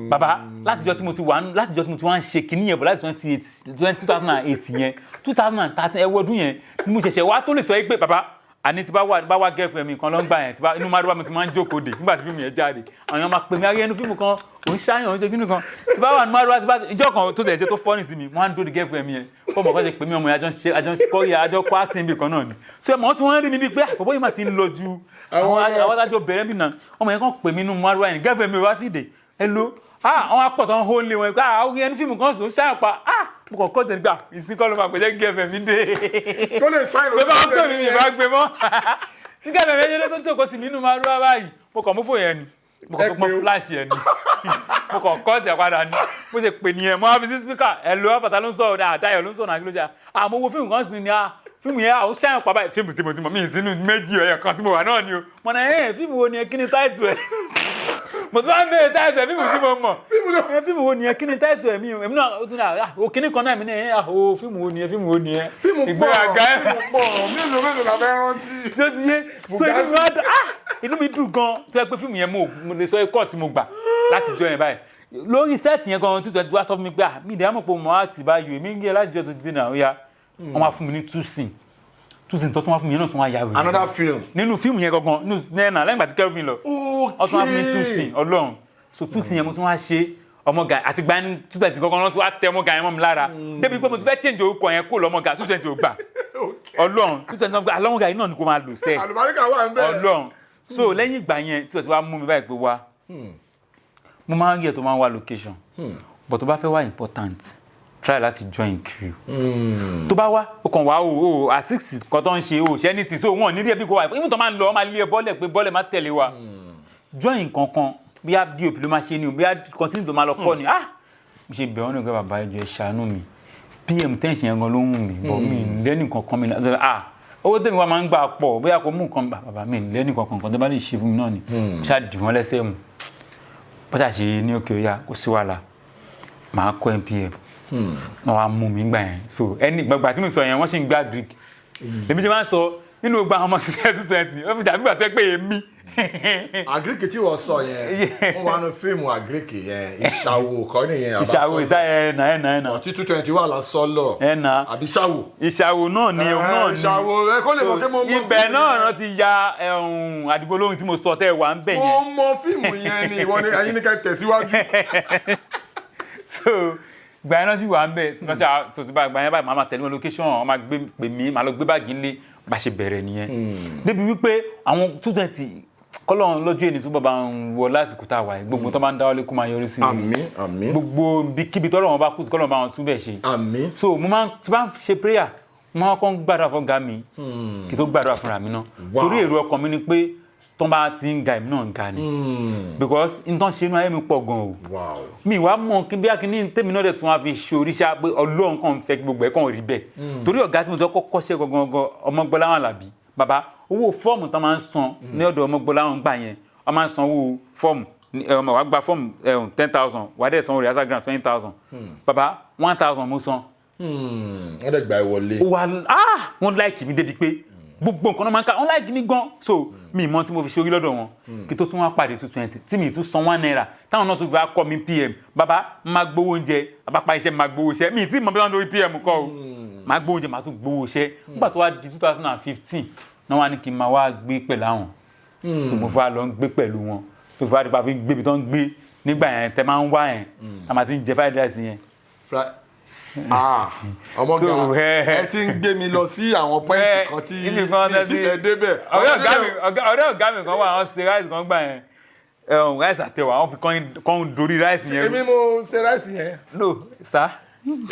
bàbá. Látijọ́ tí mo ti wà, látijọ́ tí mo ti wá ń ṣe kinní yẹn bọ̀ láti 28 2008 yẹn, 2013, ẹwọ́ ọdún yẹn ni mo ṣẹ̀ṣẹ̀ wá tó lè sọ yìí pé bàbá àní tí bá wà bá wá girlfriend mi kan ló ń gbà yẹn, tí bá inú márùwá mi ti máa ń jókòó dè nígbà tí fíìmù yẹn jáde, àwọn èèyàn máa pè mí ayé ẹnu fíìmù kan òun ṣáyàn òun ṣe kíní kan tí bá wà ní márùwá tí bá ìjọ kan tó tẹ̀ ṣe tó fọ́nì sí mi, wọ́n á ń dóde girlfriend mi yẹn fọmọ kan ṣe pè mí, ọmọ yẹn àjọ ń ṣe, àjọ ń kọ́ yẹ, àjọ kọ́ acting bí kan náà ni. So ẹ mọ̀ tí wọ́n rí mi bíi pé àbọ̀bọ̀ yìí mà ti ń lọ ju àwọn àwọn adájọ́ bẹ̀rẹ̀ bí náà. Ọmọ yẹn kàn pè mí inú márùwá yẹn, girlfriend mi wá sí ìdè hello, ah, àwọn apọ̀ tó ń hó lé wọn pé ah, ó ẹni fíìmù kan sọ ṣáà pa. Ah, mo kàn kọ́ tẹ̀ nígbà ìsìnkọ́ ló máa pè jẹ́ girlfriend mi dé Kó lè ṣáì pé bá ń pè mí, mi bá gbé mọ́ nígbà bẹ̀rẹ̀ yẹn tó jókòó sí mi inú máa rú báyìí. Mo kàn mú fò yẹn ni, mo kàn Ẹ tó pọ́n pé o. flash yẹn ni, mo kàn kọ́ ọ̀sẹ̀ padà ni. Bó ṣe pè nìyẹn, mo wá fi sí speaker. Ẹ̀ ló àfàtà ló ń sọ̀rọ̀, àdáyọ̀ ló ń sọ̀rọ̀ náà, kí ló ṣe? Àmọ́ wo fíìmù kan sì ni, ah, fíìmù yẹn àwọn ṣáà pa báyìí, fíìmù tí mo ti mọ̀ mí sínú méjì ẹ̀yọ̀ kan tí mo wà náà ni o. Mo náà ẹ̀ fíìmù wo ni ẹ, kí ni title ẹ̀? Mo tún wá ń bèèrè title ẹ̀, fíìmù tí mo mọ̀ ẹ, fíìmù wo ni ẹ, kí ni title ẹ̀? Mi ò èmi náà ó tún náà o kíní kan náà mi náà ẹ o, fíìmù wo ni ẹ, fíìmù wo ni ẹ? Fíìmù pọ̀. Ìgbéraga ẹ. Fíìmù pọ̀, mélòó mélòó la fẹ́ rántí? Tí ó ti yé. So inú mi wá dùn, ah, inú mi dùn gan tó yẹ pé fíìmù yẹn mo lè sọ ikọ́ tí mo gbà láti jọ yẹn báyìí lórí set yẹn gan. 220 wá sọ fún mi pé ah, mi ìdí àmọ̀ pé mo á ti báyìí, èmi ń gbé láti jọ tó dé náà. Ó yá, wọ́n wá fún mi ní two scene, two scene tó tún wá fún mi yẹn náà tún wá yà wèrè. Another film. Nínú fíìmù yẹn gangan, nínú nẹ́ẹ̀nà lẹ́yìn ìgbà tí Kelvin lọ, wọ́n tún wá fún mi two scene. Ọlọ́run, so two scene yẹn mo tún wá ṣe ọmọga àti gba ní 220 gangan lọ́n tún wá tẹ ọmọga yẹn mọ́ mi lára débi pé mo ti fẹ́ change orúkọ yẹn kó lọ́mọga, 220 ò gbà. Ọlọ́run, 220 gbà, alọ́mọga yìí náà ni kò máa lò sẹ́ẹ̀. Àlùbáríkà wà ń bẹ́ẹ̀. Ọlọ́run. So lẹ́yìn ìgbà yẹn, 220 wá mú mi báyìí pé wá, mo máa ń rí ẹ̀ tó máa ń wá location, but tó bá fẹ́ wá important, try láti join crew. Tó bá wá, o kàn wá o assist kan tó ń ṣe o ṣe anything, so wọn ò ní rí ẹbí kó wá. Even tó máa ń lọ, wọ́n máa lé ẹ bọ́lẹ̀ pé bọ́lẹ̀ má tẹ̀lé wa, join kankan, bóyá DOP ló máa ṣe ni o, bóyá continue tó máa lọ kọ́ ni. Ah, mo ṣe bẹ̀ wọ́n ní ọ̀gá, bàbá, ẹ jọ̀ọ́ ẹ ṣàánú mi, PM tẹ́ǹsì yẹn gan ló ń wù mí bọ̀ mi lẹ́nì kankan mi náà. Ah, owó tèmi wa máa ń gbà pọ̀, bóyá kò mú nǹkan bàbá mi lẹ́nì kankan kan tó bá lè ṣe fún mi náà ni. Mo ṣáà dì wọ́n lẹ́sẹ̀ mu bó ṣáà ṣe ní òkè òyà, kò sí wàhálà, màá kọ́ MPM. Wọ́n wá mú mi gbà yẹn. So ẹni gbàgbà tí mo sọ yẹn, wọ́n sì ń gbá agric èmi ṣe máa ń sọ nínú gbogbo àwọn ọmọ ṣiṣẹ́ 220, ó fi dàbí ìgbà tó yẹ pé èmi. Agric tí wọ́n sọ yẹn, wọ́n wà nù fíìmù agric yẹn, ìṣàwò kọ́ nìyẹn? Ìṣàwò ìṣà ẹ̀ nà ẹ̀ nà ẹ̀ nà. Ọtí 220 wà lásọ̀lọ̀. Ẹ̀ nà. Àbí ṣàwò? Ìṣàwò náà ni, òun náà ni. Ìṣàwò ẹ kó lè mọ̀ kí mo mọ. Ibẹ̀ náà náà ti ya ẹ̀hún àdìgbò lóhun tí mo sọ tẹ́ ẹ wà ń bẹ̀ Mo yẹn. mọ fíìmù yẹn ni, ìwọ ni ẹ̀yin ní ká tẹ̀síwájú. So gbà yẹn náà sì wà ń bẹ̀. Tó ti bá gbà yẹn báyìí, màá máa tẹ̀lé wọn location, wọn máa gbé pè mí, màá lọ gbé báàgì ńlé, Bá ṣe bẹ̀rẹ̀ nìyẹn, débi wípé àwọn 220, kọ́lọ́run lọ́jọ́ èní tó bàbá ń wọ lásìkò tá a wà yìí, gbogbo tó bá ń dáwọ́lé kó máa yọrí sí i. Àmín, àmín. Gbogbo ibikíbi tọ́lọ́run wọn bá kú sí, kọ́lọ́run bá wọn tún bẹ̀ ṣe. Àmín. So mo máa ń tí bá ń ṣe prayer, mo máa ń kọ́ ń gbàdúrà fọ́gá mi kí tó gbàdúrà fúnra mi náà, torí èrò ọkàn mi ni pé tó bá ti ń ga, èmi náà ń ga ni, because n tán ṣe inú ayé mi pọ̀ gan o. Mi wá mọ̀ kí bí akíní tèmi náà dẹ̀ tún wá fi ṣe oríṣà pé Ọlọ́run kàn ń fẹ́ kí gbogbo ẹ̀ kàn rí bẹ́ẹ̀, torí ọ̀gá tí mo ti kọ́kọ́ kọ́ṣẹ́ gangan Ọmọgbọ́láwọn Àlàbí bàbá, owó fọ́ọ̀mù tán máa ń san ní ọ̀dọ̀ Ọmọgbọ́láwọn gbà yẹn, wọ́n máa ń san owó fọ́ọ̀mù ọmọ wa gba fọ́ọ̀mù 10,000, wà á dẹ̀ sanwó rehearsal grant 20,000. Bàbá, 1,000 mo san. Wọ́n dẹ̀ gbà ẹ wọlé. Ó wà, ah, wọ́n like mi débi pé gbogbo nǹkan náà máa ń ká, wọ́n like mi gan. So mi mọ tí mo fi ṣe orí lọ́dọ̀ wọn kí tó tún wá pàdé 220 tí mi tún san ₦1, táwọn náà tún fi wá kọ́ mi PM. Bàbá, máa gbowó oúnjẹ, àbápa iṣẹ́, máa gbowó iṣẹ́. Mi tí mo bí wọ́n lórí PM kọ́ o, máa gbowó oúnjẹ, máa tún gbowó iṣẹ́. Nígbà tó wá di 2015 náà, wá ní kí n máa wá gbé pẹ̀lú àwọn. So mo fi wá lọ ń gbé pẹ̀lú wọn, tó fi wá dípa fi ń gbé ibi tó ń gbé nígbà yẹn tẹ máa ń wá yẹn, a máa ti ń jẹ fried rice yẹn. Ah, ọmọ So, ga, ẹ ti ń gbé mi lọ sí àwọn point kan tí ibi kan mi ti fẹ́ débẹ̀. Ọ̀rẹ́ ọ̀gá mi kan wà, wọ́n ṣe rice kan gbà yẹn, ẹ̀hún, rice àtẹwà, wọ́n fi kán dorí rice yẹn. Èmi mo ṣe rice yẹn. No sir.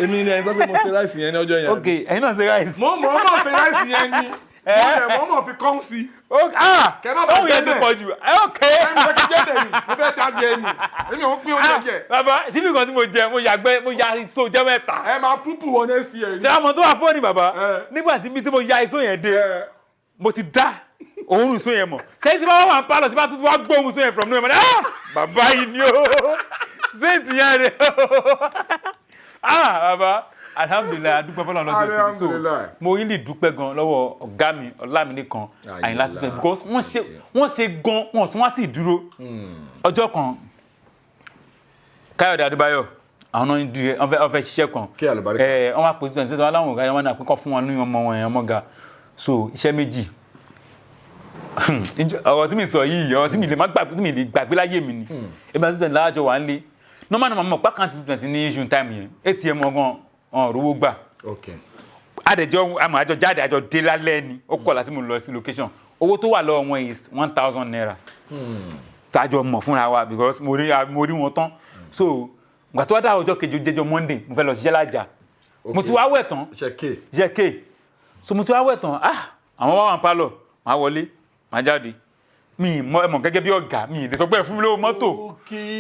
Èmi ni ẹni sọ pé mo ṣe rice yẹn ní ọjọ́ yẹn. Ok, ẹ̀yin náà ṣe rice. Mo mọ̀ ọ́ mọ̀ ṣe rice yẹn ni, mo dẹ̀ mọ̀ mọ̀ fi kán sí. Ok, ah. Kẹ́ má bàa Ohun yẹn ti jẹ́ bẹ́ẹ̀. pọ̀ jù. Ok. Ẹni fẹ́ kí jẹ́ bẹ̀ ni mo fẹ́ dá jẹ ni, èmi ò ń pín oúnjẹ jẹ. Bàbá, síbi kan tí mo jẹ, mo yàgbẹ́, mo ya iṣó jẹ́ mẹ́ta. Ẹ máa púpù wọ next year ni. Ṣé àwọn tó wà fọ́ọ̀nì, bàbá? Eh. Nígbà tí bí tí mo ya iṣó yẹn dé, Ẹ. mo ti dá òórùn iṣó yẹn mọ̀. Ṣé tí bá wà ń pálọ̀, tí bá tún wá gbóhùn iṣó yẹn from nowhere, mo ní, "Ah, bàbá yìí ni o, ṣé ti yẹn rẹ o?" Ah, bàbá, alhamdulillahi, adúpẹ́ fọlọ́run lọ́jọ́ ìsinmi. So Alhamdulillah. mo really dúpẹ́ gan lọ́wọ́ ọ̀gá mi Ọlámilékan Àyìnlá tuntun, because wọ́n ṣe gan, wọ́n tún wá sí ìdúró. Ọjọ́ kan, Káyọ̀dé Adébáyọ̀, àwọn náà ń dire, wọ́n fẹ́ ṣiṣẹ́ kan. Kí àlùbáríkà. Ẹ wọ́n wá pèsè 27 aláwọ̀ ọ̀gá yẹn, wọ́n ní àpékọ́ fún wọn ní ọmọ wọn yẹn, ọmọ ga. So iṣẹ́ méjì, ọ̀rọ̀ tí mi sọ yìí, ọ̀rọ̀ tí mi lè má gbàgbé, tí mi lè gbàgbé láyé mi ni. Èmi àti 220 láàjọ wà ń lé normal normal, mọ̀ pákàntì 220 ní issue time yẹn, ATM ọgán ọ̀n rówó gbà. Àdẹjọ àmọ́ àjọ jáde, àjọ dé lálẹ́ ni, ó kọ̀ láti mú lọ sí location. Owó tó wà lọ́wọ́ wọn is ₦1,000 tájọ mọ̀ fúnra wa, because mo rí wọn tán. So ìgbà tó wá dá ọjọ́ kejì, ó jẹ́jọ́ Monday, mo fẹ́ lọ ṣiṣẹ́ lájà, mo ti wá wẹ̀ tán. Iṣẹ́ k. Jẹ́ ké. So mo ti wá wẹ̀ tán, ah, àwọn wá wà ń pálọ̀, máa wọlé, máa jáde. Mi mọ ẹ mọ̀ gẹ́gẹ́ bí ọ̀gá mi lè sọ pé ẹ fún mi lówó mọ́tò.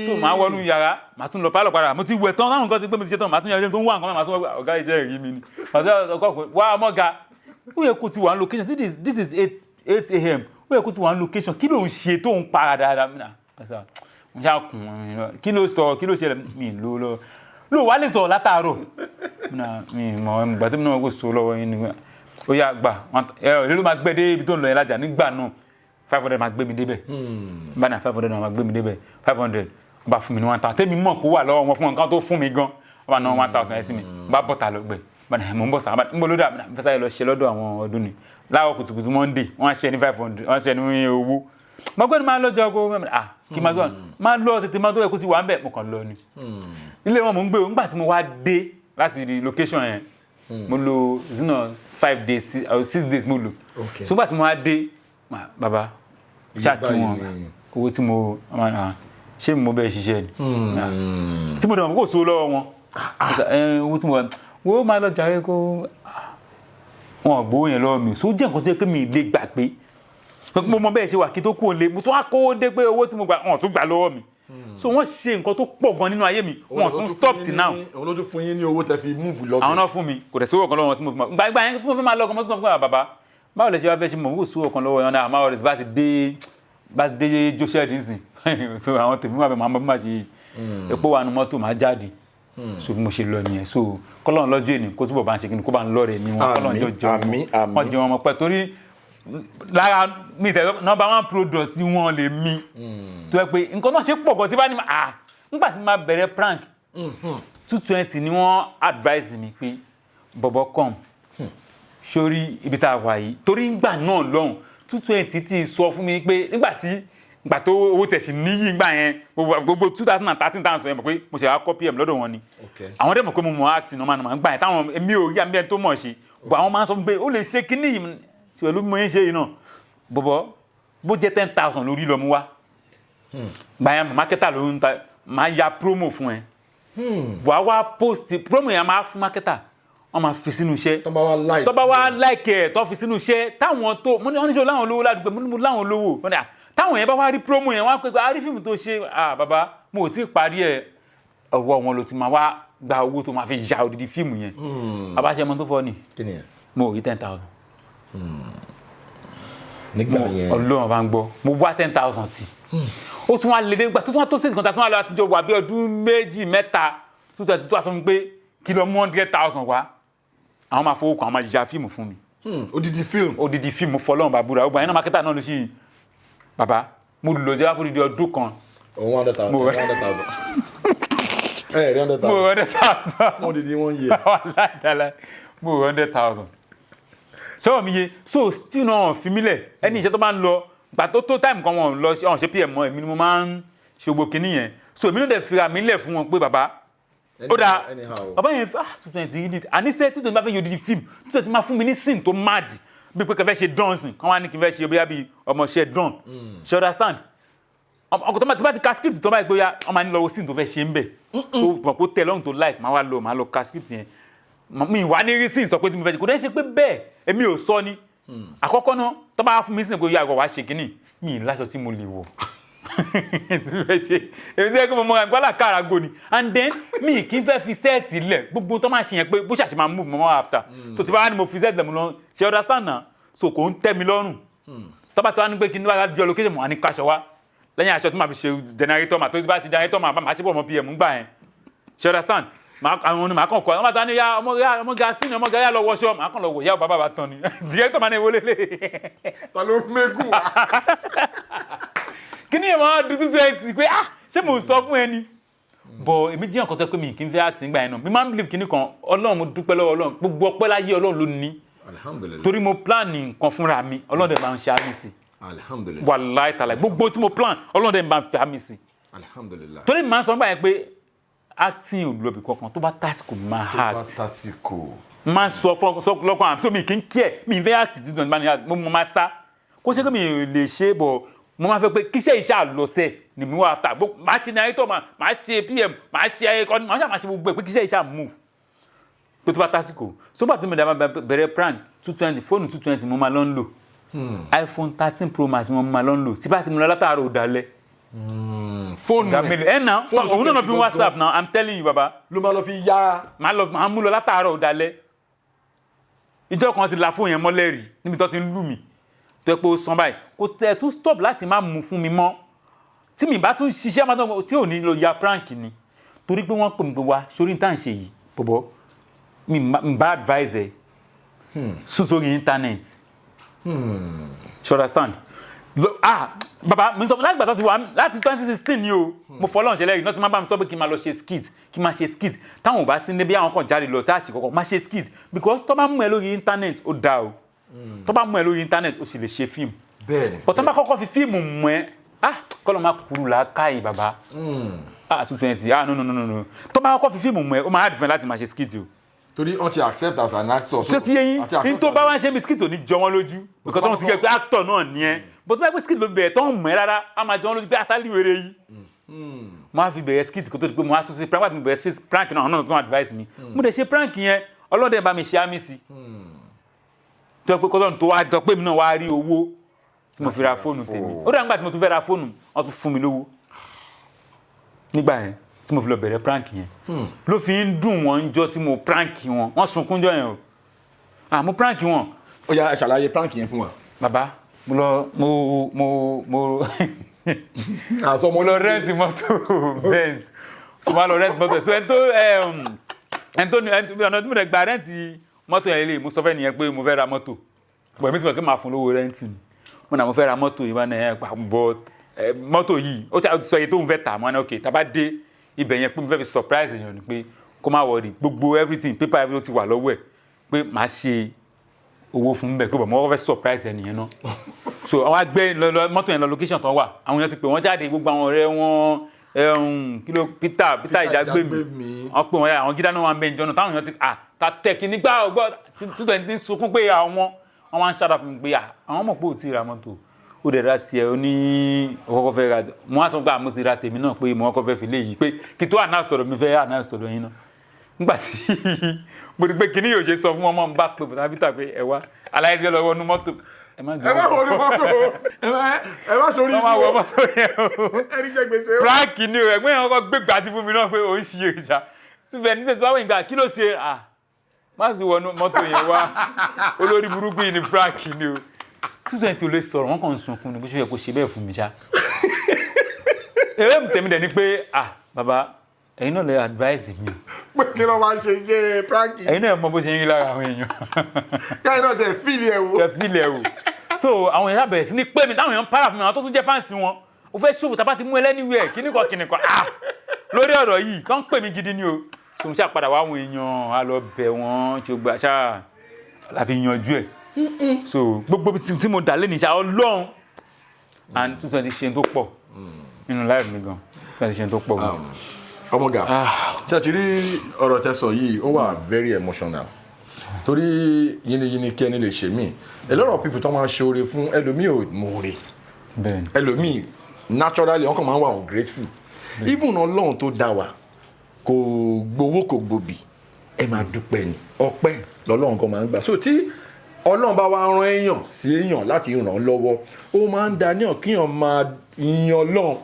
So máa wọnú yàrá, màá tún lọ pálọ̀ padà. Mo ti wẹ̀ tán, láwọn nǹkan ti pé mo ti ṣe tán, màá tún yàrá tó ń wá nǹkan, màá tún wọ ọ̀gá iṣẹ́ rí mi ni, màá tún ọkọ̀ pé wá ọmọ ga, ó yẹ kó ti wà ní location. This is 8 a.m., ó yẹ kó ti wà ní location. Kí ló ń ṣe tó ń para dáadáa? Mi náà mo ṣáà kùn ún, kí ló sọ, kí ló ṣẹlẹ̀? Mi ló lọ ló wà lè sọ̀rọ̀ látàárọ̀. Mi mọ̀ ìgbà tí mi náà kò so lọ́wọ́ yín ni. Ó yà gbà ẹ ẹ ló máa gbẹ dé ibi tó ń lọ yẹn lájà nígbà náà, 500 máa gbé mi débẹ̀. Bá náà, 500 máa gbé mi débẹ̀. 500 wọ́n bá fún mi ní 1,000 tẹ́mi mọ̀ kó wà lọ́wọ́ wọn fún nǹkan tó fún mi gan. Wọ́n bá ná 1,000 ẹ̀ sí mi, bá bọ̀tà lọ gbẹ, bá náà mò ń bọ̀ sá, ń bọ̀ lódà ń fẹ́ sáyé lọ ṣe lọ́dọ̀ àwọn ọdún ni. Láwọ̀ kùtùkùtù Monday, wọ́n á ṣe ní 500, wọ́n á ṣe ní owó mo gbọ́dọ̀ máa lọ́jọ́ kó ah kí máa gbọ́dọ̀ máa lọ tètè máa tó yẹ kó sì wà ń bẹ̀. Mo kàn lọ ni, ilé wọn mò ń gbé o. Nígbà tí mo wá dé láti di location yẹn, mo lò zina 5 days or 6 days mo lò. So nígbà tí mo wá dé, bàbá ṣáà kí wọn owó tí mo ṣé mo bẹ́ẹ̀ ṣiṣẹ́ ni tí mo dẹ̀ mọ̀ kó so lọ́wọ́ wọn, owó tí mo wo máa lọ jàre kó wọn ò gbowó yẹn lọ́wọ́ mi. So ó jẹ́ nǹkan tó yẹ pé mi lè gbàgbé. Mo mọ bẹ́ẹ̀ ṣe wà kí tó kú òǹlé, mo tún wá kówó dé pé owó tí mo gbà, wọn ò tún gbà lọ́wọ́ mi. So wọ́n ṣe nǹkan tó pọ̀ gan nínú ayé mi, wọn ò tún stop till now. Òun ló tún fún yín ní owó tẹ fi move lọ. Àwọn náà fún mi, kò dẹ̀ sí owó kan lọ́wọ́ wọn tí mo fi mọ̀ gbàgbà yẹn tí mo fi máa lọ́kàn. Mo tún sọ fún bàbá, báwo lè ṣe wá fẹ́ ṣe mọ̀ kó sí owó kan lọ́wọ́ yẹn náà? Àmọ́ ọ̀rẹ́ bá ti dé Joseph nsìn, so àwọn tèmi wà bẹ̀, máa mọ bí màá ṣe epo wà nù mọ́tò, máa jáde. So bí mo ṣe lọ nìyẹn. So kọ́lọ́n lọ́jọ́ èní kó túbọ̀ bá ń ṣe kí ni, kó bá ń lọ́ọ̀rẹ̀ ní wọn, kọ́lọ́n jọ jẹun wọn, jẹun ọmọ pẹ́, torí lára mi tẹ number one product tí wọ́n lè mi tó yẹ pé nǹkan náà ṣe pọ̀ gan tí bá ní. Ah, nígbà tí máa bẹ̀rẹ̀ prank, 220 ni wọ́n advise mi pé, "Bọ̀bọ̀, come sórí ibi tá a wà yìí," torí ngbà náà lọ́hùn, 220 ti sọ fún mi pé nígbà tí gbà tó owó tẹ̀sí níyì ngbà yẹn, gbogbo 2013 tá à ń sọ yẹn, mọ̀ pé mo ṣe wá kọ́ PM lọ́dọ̀ wọn ni. Àwọn dẹ̀ mọ̀ pé mo mọ̀ act normal normal ngbà yẹn, táwọn èmi ò rí àmì ẹni tó mọ̀ ṣe, but àwọn máa ń sọ fún mi pé ó lè ṣe kíní yìí. Pẹ̀lú bí mo ń ṣe yìí náà, bọ̀bọ̀, bó jẹ́ 10,000 lórí lọ mú wá gbà yẹn, marketer ló ń ta, máa ya promo fún ẹ, wàá wá post promo yẹn, máa fún marketer, wọ́n máa fi sínú iṣẹ́. Tó bá wá like. Tó bá wá like ẹ̀, tó fi sínú iṣẹ́, táwọn tó mo ní, wọ́n ní ṣe láwọn olówó ládùúgbò, mo ní mo láwọn olówó. Wọ́n ní à táwọn yẹn bá wá rí promo yẹn, wọ́n á pè pé a rí fíìmù tó ṣe. À bàbá, mo ò tí ì parí ẹ̀. Ọwọ́ wọn ló ti máa wá gba owó tó máa fi ya odidi fíìmù yẹn. Bàbá, ṣe mọ tó fọ́ ni? Kí ni ẹ? Mo ò rí 10,000. Nígbà yẹn? Ọlọ́run bá ń gbọ́, mo wá 10,000 tì. Ó tún wá lè dé gbà tó tún wá tó sèǹtì kan tá a tún wá lọ, àtijọ́ wà bí ọdún 2, 3 tó tún wá sọ fún mi pé kí lọ mú 100,000 wá, àwọn máa fowó kan, àwọn máa ya fíìmù fún mi. Odidi film? Odidi fíìmù, fọlọ́run bá búra. Ọgbà yẹn náà, marketer náà ló sì. Bàbá, mo lò jẹ́ wá fún odidi ọdún kan. 100,000? 100,000 ẹ rí? hundred Mo thousand 100,000. Fún odidi one year? Wàláhì tàláhì, mo 100,000 sọ́wọ́ mi ye. So still náà fi mí lẹ̀, ẹni iṣẹ́ tó bá ń lọ gbà tó tó time kan, wọn lọ ọ̀hún ṣe pm mọ́, èmi ni mo máa ń ṣe gbogbo kinní yẹn. So èmi náà dẹ̀ fira mi lẹ̀ fún wọn pé bàbá, ó dáa. Anyhow. Bàbá yẹn, ah, 220 yìí àníṣe 220 bá fẹ́ yọ odidi fíìmù, 220 máa fún mi ní scene tó mad, bí pé kẹfẹ́ ṣe dán sìn kán wá ní kí n fẹ́ ṣe bóyá bí ọmọọṣẹ́ dán, ṣe understand? Ọkọ̀ tó bá ti ka script tó bá yẹ pé ó yá, ọmọ ní lọ́wọ́ scene tó fẹ́ ṣe ń bẹ̀, tó mọ̀ pé ó tẹ̀ lọ́rùn, tó like, máa wá lọ, máa lọ ka script yẹn. Mi wà ní rí scene sọ pé tí mo fẹ́ ṣe, kò dẹ́ ṣe pé bẹ́ẹ̀ èmi ò sọ ni. Àkọ́kọ́ náà, tó bá fún mi scene pé ó yá, àgọ́ wàá ṣe kínní, mi ì láṣọ tí mo lè wọ̀ tí mo fẹ́ ṣe. Èmi tí yẹ kó mo mọ àgbàlá kárago ni. And then mi kì í fẹ́ fi set lẹ̀, gbogbo tó máa ṣe yẹn pé bó ṣàṣe máa move mọ́ after. So tí bá wà ní mo fi set lẹ̀, mo lọ ṣe, understand na? So kò ń tẹ́ mi lọ́rùn. Tó bá ti wá ní pé kí ní wàá di location, mo wà ní kaṣọ wá lẹ́yìn aṣọ tí màá fi ṣe generator, mà tó bá ṣe generator, màá ṣe pọ̀ mọ́ pm gbà yẹn, ṣe understand? Màá àwọn ni màá kàn kọ́, ọmọ ta ni ya ọmọ ya ọmọ ga sí ni ọmọ ga ya lọ wọṣọ, màá kàn lọ wọ ya bàbá bá tán ni director máa ní wọlé lé. Ta ló mẹ́gùn wá? Kí ni ẹ̀ máa dúdú sí ẹ ti pé, ah, ṣé mo sọ fún ẹ ni? Bọ̀ èmi jẹ́ nǹkan tó pé mi kì í fẹ́ àtìgbà gbà yẹn náà. Mi máa ń believe kíní kan, Ọlọ́run, mo dúpẹ́ lọ́wọ́ Ọlọ́run, gbogbo ọpẹ́ láyé, Ọlọ́run ló ní. Alhamdulillahi. Torí mo plan nǹkan fúnra mi, Ọlọ́run dẹ̀ máa ń ṣe àmì sí. Alhamdulillahi. Wàláì tàlà, gbogbo tí mo plan, Ọlọ́run dẹ̀ máa ń fi àmì sí. Alhamdulillahi. Torí mi máa ń sọ nígbà yẹn pé acting ò lọ́bì kankan, tó bá tásìkò máa Tó bá act. tásìkò. Máa ń sọ fún sọ lọ́kàn àmì, so mi kì í kí ẹ̀, mi ì fẹ́ act títí tó ní mo máa sá kó ṣe pé mi ò lè ṣe bọ̀. Mo máa fẹ́ pé kíṣẹ́ iṣẹ́ àlọ́sẹ̀ ni mi wà after. Máa ṣe narrator, máa ṣe pm, máa ṣe ẹ̀kọ́, máa ṣe máa ṣe gbogbo ẹ̀ pé kíṣẹ́ iṣẹ́ move, pé tó bá tásìkò. Sógbà tó mi dá bẹ̀rẹ̀ prank, 220, fóònù 220 mo máa lọ ń lò, iPhone 13 Pro Max mo máa lọ ń lò. Tí bá ti mo lọ látàárọ̀ òdàlẹ̀. Fóònù Ìgbà ẹ̀ mélòó ẹ̀ náà? Fóònù Òun náà fi 220 WhatsApp now, I'm telling you, baba. Ló máa lọ fi yá? Màá lọ, màá mú lọ látàárọ̀ òdàlẹ̀. Ìjọ kan ti la fóònù yẹn mọ́lẹ̀ rí níbi tó ti ń lù mí, tó yẹ pé ó san báyìí, kò tẹ̀ tún stop láti má mú fún mi mọ́. Tí mi bá tún ṣiṣẹ́ máa tán tí ò ní lọ ya prank ni, torí pé wọ́n pè mí pé wá sórí tá à ń ṣe yìí, bọ̀bọ̀, mi bá advise ẹ sùn sórí internet, you understand? Ah baba, mi sọ láti gbà tó ti wà láti 2016 ni o. Mo fọlọ́run ṣẹlẹ̀ yìí náà ti máa bá mi sọ pé kí n máa lọ ṣe skit, kí n máa ṣe skit. Táwọn ò bá sí níbi, àwọn kan jáde lọ tá a ṣe kọ́kọ́ máa ṣe skit, because tó bá mú ẹ lórí internet, ó dáa o. Tó bá mú ẹ lórí internet, ó sì lè ṣe fíìmù. Bẹ́ẹ̀ni. But tó bá kọ́kọ́ fi fíìmù mú ẹ, ah, kọ́lọ́ máa kúrú làákàyè bàbá. Ah, 220, ah, no, no, no, no, no, tó bá kọ́kọ́ fi fíìmù mú ẹ, ó máa hard fún ẹ láti máa ṣe skit o. Torí wọ́n ti accept as an actor. Ṣé ti yé yín? Ní tó bá wá ń ṣe bí skit, ò ní jọ wọ́n lójú, because wọ́n ti gẹ̀ pé actor náà ni ẹ. But tó bá yẹ pé skit ló bẹ̀rẹ̀ tó ń mọ̀ ẹ́ rárá, á máa jọ wọ́n lójú pé àtàlíwèrè yìí. Mo á fi bẹ̀rẹ̀ skit kó tó di pé mo á sún sí prank. Àti mo bẹ̀rẹ̀ sí prank náà, àwọn náà tún advice mi. Mo dẹ̀ ṣe prank yẹn, ọlọ́dẹ bá mi ṣe àmì sí tó yẹ pé kọ́tọ́nù tó wá jọ pé mi náà wá rí owó tí mo fi ra fóònù tèmi. Ó dà, nígbà tí mo tún fẹ́ ra fóònù, wọ́n tún fún mi lówó nígbà yẹn tí mo fi lọ bẹ̀rẹ̀ prank yẹn. Ló fi ń dùn wọ́n ń jọ tí mo prank wọn, wọ́n sunkún jọ yẹn o. Ah, mo prank wọn. Ó yá, ẹ ṣàlàyé prank yẹn fún wa. Bàbá, mo lọ mo Àsọmọ. mo lọ rent mọ́tò Benz. So mo lọ rent mọ́tò, so ẹni tó ọ̀nà tí mo lè gba rent mọ́tò yẹn lè, mo sọ fẹ́ nìyẹn pé mo fẹ́ ra mọ́tò bọ̀, èmi ti mọ̀ pé màá fún lówó rent ni. Mo náà mo fẹ́ ra mọ́tò yìí, wọ́n ní ẹ pa bọ̀ ẹ mọ́tò yìí, ó ti sọ iye tó ń fẹ́ tà. Mọ́ ní ok, tá a bá dé ibẹ̀ yẹn, pé mo fẹ́ fi surprise èèyàn ni, pé kó má worry, gbogbo everything, paper, everything ti wà lọ́wọ́ ẹ̀, pé màá ṣe owó fún bẹ́ẹ̀, pé bọ̀ mo fẹ́ surprise ẹnìyẹn náà. So àwọn agbẹ́ lọ mọ́tò yẹn lọ location tó wà, àwọn èèyàn ti pè wọ́n jáde, gbogbo àwọn ọ̀rẹ́ wọn, kí ló Peter Ìjàgbémi, wọ́n pè wọ́n yà, àwọn gídá náà wà ń bẹ ìjọ náà, táwọn èèyàn ti à ta tẹ̀kí nígbà ọgbọ́ títọ́ ẹni tí ń sunkún pé àwọn Wọ́n wá ń ṣàdá fún mi pé à, àwọn mọ̀ pé ò tí ì ra mọ́tò, ó dẹ̀ ra tiẹ̀, ó ní ó kọ́kọ́ fẹ́ ra. Mo wá sọ pé à, mo ti ra tèmi náà, pé mo kọ́kọ́ fẹ́ fi léyìí pé kí tó announce tọ̀dọ̀ mi, fẹ́ announce tọ̀dọ̀ yín náà. Nígbà tí mo rí pé kíní yóò ṣe sọ fún ọmọ mi, bá pé bùtà Peter pé ẹ wá, aláyé tí ó lọ wọnú mọ́tò, ẹ má gbé. Ẹ má wọnú mọ́tò, ẹ má sórí. Wọ́n máa wọ mọ́tò yẹn o. Ẹni jẹ gbèsè o. Prank ni o. Ẹ̀gbọ́n yẹn kọ́kọ́ gbé gbàtí fún mi náà pé òun ṣe ìṣá síbẹ̀ ní sẹ́sì wáwọ̀ ìgbà kí ló ṣe à, má sì wọnú mọ́tò yẹn wá, olórí burúkú yìí ni, prank ni o. 220 ò lè sọ̀rọ̀, wọ́n kàn ń sunkún ni bó ṣe yẹ kó ṣe bẹ́ẹ̀ fún mi ṣá. Eré mi tẹ̀mí dẹ̀ ni pé, ah, bàbá, ẹ̀yin náà lè advice mi. Pé kí ló máa ṣe jẹ́ prank. Ẹ̀yin náà mọ bó ṣe ń rí lára àwọn èèyàn. Káyọ̀ náà tẹ̀ feel ẹ̀ wò. Kẹ fílẹ̀ o. So àwọn èèyàn bẹ̀rẹ̀ sí ní pé mi, táwọn èèyàn ń para fún mi, àwọn tó tún jẹ́ fans wọn, o fẹ́ ṣòfò tá a bá ti mú ẹ lẹ́niwẹ̀, kíníkan kíníkan, ah, lórí ọ̀rọ̀ yìí tó ń pè mí gidi ni o. So mo ṣáà padà wá àwọn èèyàn á lọ bẹ̀ wọ́n tí o gbà ṣáà la fi yanjú ẹ̀. So gbogbo bí tí mo dà lé ní ṣá Ọlọ́run and 220 ṣe tó pọ̀ nínú life mi gan, 220 ṣe tó pọ̀ gan. Ọmọgà, ṣé ti rí ọ̀rọ̀ tẹ́ sọ yìí, ó wà very emotional, torí yínníyínní kí ẹni lè ṣe mí. A lot of people tó máa ń ṣe oore fún ẹlòmíì ò mọ̀ọ́re. Ẹlòmíì naturally, wọn kàn máa ń wà ungrateful. Even Ọlọ́run tó dá wa kò gbowó, kò gbòbì, ẹ máa dúpẹ́ ni, ọpẹ́ lọ́lọ́run kan máa ń gbà. So tí Ọlọ́run bá wá rán èèyàn sí èèyàn láti ràn án lọ́wọ́, ó máa ń da ní kíyàn máa yan Ọlọ́run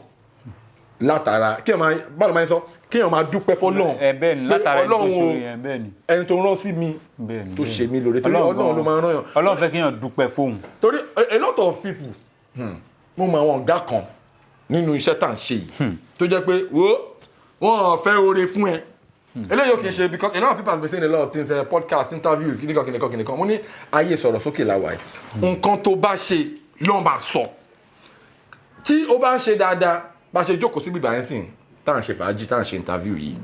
látara kíyàn máa, báwo máa ń sọ, kíyàn máa dúpẹ́ fọ́lọ́run. Ẹ bẹ́ẹ̀ ni. Pé Látara ẹni tó Ọlọ́run ṣe o, oore yẹn, bẹ́ẹ̀ ni. Ẹni tó rán sí mi, Bẹ́ẹ̀ ni. tó Bẹ́ẹ̀ ṣe ni. mí lóore, torí Ọlọ́run ló máa ń rán yàn. Ọlọ́run fẹ́ kíyàn dúpẹ́ fóun. Torí a lot of people, mo mọ àwọn ọ̀gá kan nínú iṣẹ́ tá à ń ṣe yìí tó jẹ́ pé wo wọ́n fẹ́ oore fún ẹ. Eléyìí ò kì í ṣe, because a lot of people have been saying a lot of things, podcast interview, kìnìkan kìnìkan kìnìkan. Mo ní ayé sọ̀rọ̀ sókè la wà yìí. Nǹkan tó bá ṣe ló máa sọ. Tí ó bá ń ṣe dáadáa, bá ṣe jókòó síbi ìgbà yẹn sìn, tá à ń ṣe fàájì, tá à ń ṣe interview yìí,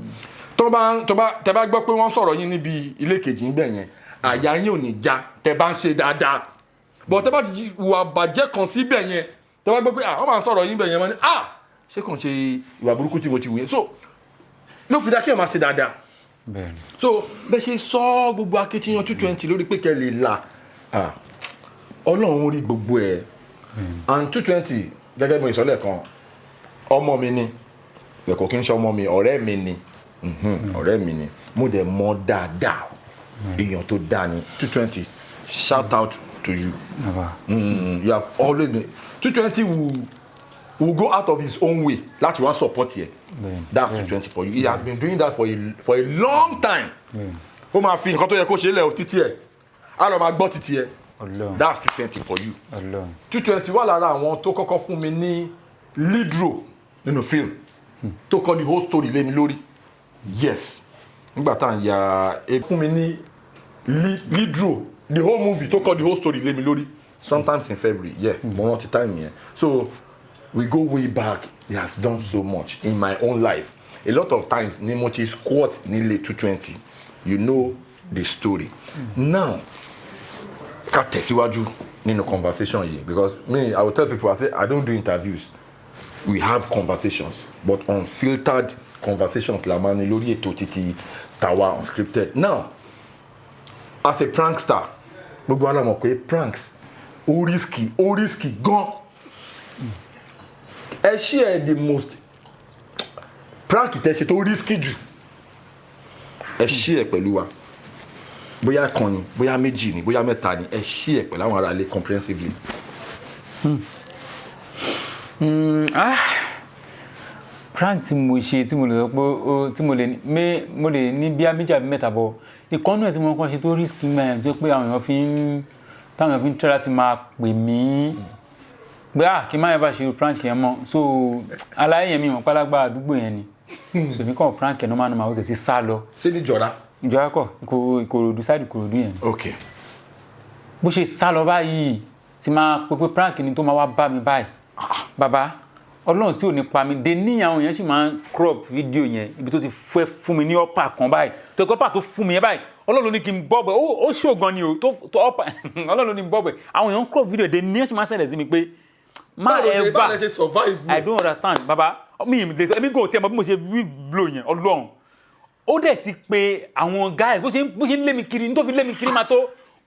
tó bá tó bá tẹ bá gbọ́ pé wọ́n sọ̀rọ̀ yín níbi ilé kejì ń bẹ̀ yẹn, àyà yín ò ní já tẹ bá ń ṣe dáadáa. But tẹ bá ti hùwà bàjẹ́ kan síbẹ̀ yẹn, tẹ bá gbọ́ pé, ah, wọ́n máa ń sọ̀rọ̀ yín bẹ̀ yẹn, wọ́n ní, ah, ṣé kàn ṣe ìwà burúkú tí mo ti wù yẹn? So ló fi dá kí ẹ máa ṣe dáadáa. So bẹ́ẹ̀ ṣe sọ gbogbo akitiyan 220 lórí pé kẹ́ lè là, ah, Ọlọ́run rí gbogbo ẹ̀. And 220, gẹ́gẹ́ bí mo ìsọ̀lẹ̀ kan, ọmọ mi ni, ẹ̀kọ́ kí n ṣe ọmọ mi, ọ̀rẹ́ mi ni. Ọ̀rẹ́ mi ni, mo dẹ̀ mọ̀ dáadáa, èèyàn tó dáa ni 220. Shout out to you. Bàbá. You have always been, 220 will go out of his own way láti wá support yẹ. That's 220 for you. He has been doing that for a long time. Ó máa fi nǹkan tó yẹ kó ṣe lẹ̀ o títí ẹ̀, á lọ máa gbọ́ títí ẹ̀. Ọlọ́run. That's 220 for you. Ọlọ́run. 220 wà lára àwọn tó kọ́kọ́ fún mi ní lead role nínú film, tó kọ́ the whole story lé mi lórí. Yes, nígbà tá à ń ya e fún mi ní lead role, the whole movie, tó kọ́ the whole story lé mi lórí, sometimes in February. Yeah, mo rántí time yẹn. So we go way back. He has done so much in my own life. A lot of times ni mo ti squat nílé 220. You know the story. Now ká tẹ̀síwájú nínú conversation yìí, because me, I will tell people, I say I don't do interviews, we have conversations, but unfiltered conversations la máa ní lórí ètò títí tàwa Unscripted. Now, as a prankster, gbogbo wa la mọ̀ pé pranks ó risky, ó risky gan. Ẹ share the most prank tẹ́ ṣe tó risky jù, ẹ share pẹ̀lú wa. Bóyá kan ni, bóyá méjì ni, bóyá mẹ́ta ni, ẹ share pẹ̀lú àwọn ará ilé comprehensively. Ah, prank tí mo ṣe tí mo lè sọ pé ó tí mo lè ní mo lè ní bíi méjì àbí mẹ́ta bọ̀, ìkànnì ẹ̀ tí mo kàn ṣe tó risk mẹ́rin, tó pé àwọn èèyàn fi ń táwọn èèyàn fi ń try láti máa pè mí pé, ah, kí n má yẹn bá ṣe irú prank yẹn mọ́. So aláyé yẹn, mi mọ̀ pálágbá àdúgbò yẹn ni, so mi kàn prank ẹ̀ normal normal, ó tẹ̀ sí sá lọ. Ṣé níjọra? Ìjọba kọ, Ìkòròdú, side Ìkòròdú yẹn ni. Bó ṣe sá lọ báyìí, tí máa pé pé prank ni, tó máa wá bá mi báyìí, bàbá, Ọlọ́run tí ò ní pa mí dé ní. Àwọn èèyàn sì máa ń crop fídíò yẹn, ibi tó ti fẹ́ fún mi ní upper kan báyìí, tó kọ́ upper tó fún mi yẹn báyìí, Ọlọ́run ló ní kí n bọ́ bẹ̀. Ó ṣò gan ni o, tó upper, Ọlọ́run ló ní bọ́ bẹ̀. Àwọn èèyàn ń crop fídíò dé ní, ẹ̀ sì máa ń ṣẹlẹ̀ sí mi pé má Báwo ló ṣe, báwo lẹ ever ṣe survive? I don't understand, baba. Mi ì lè sọ, èmi kò tiẹ̀ mọ̀ bí mo ṣe rí blow yẹn. Ọlọ́run, ó dẹ̀ ti pe àwọn guys, bó ṣe ń lé mi kiri, ní tó fi lé mi kiri máa tó,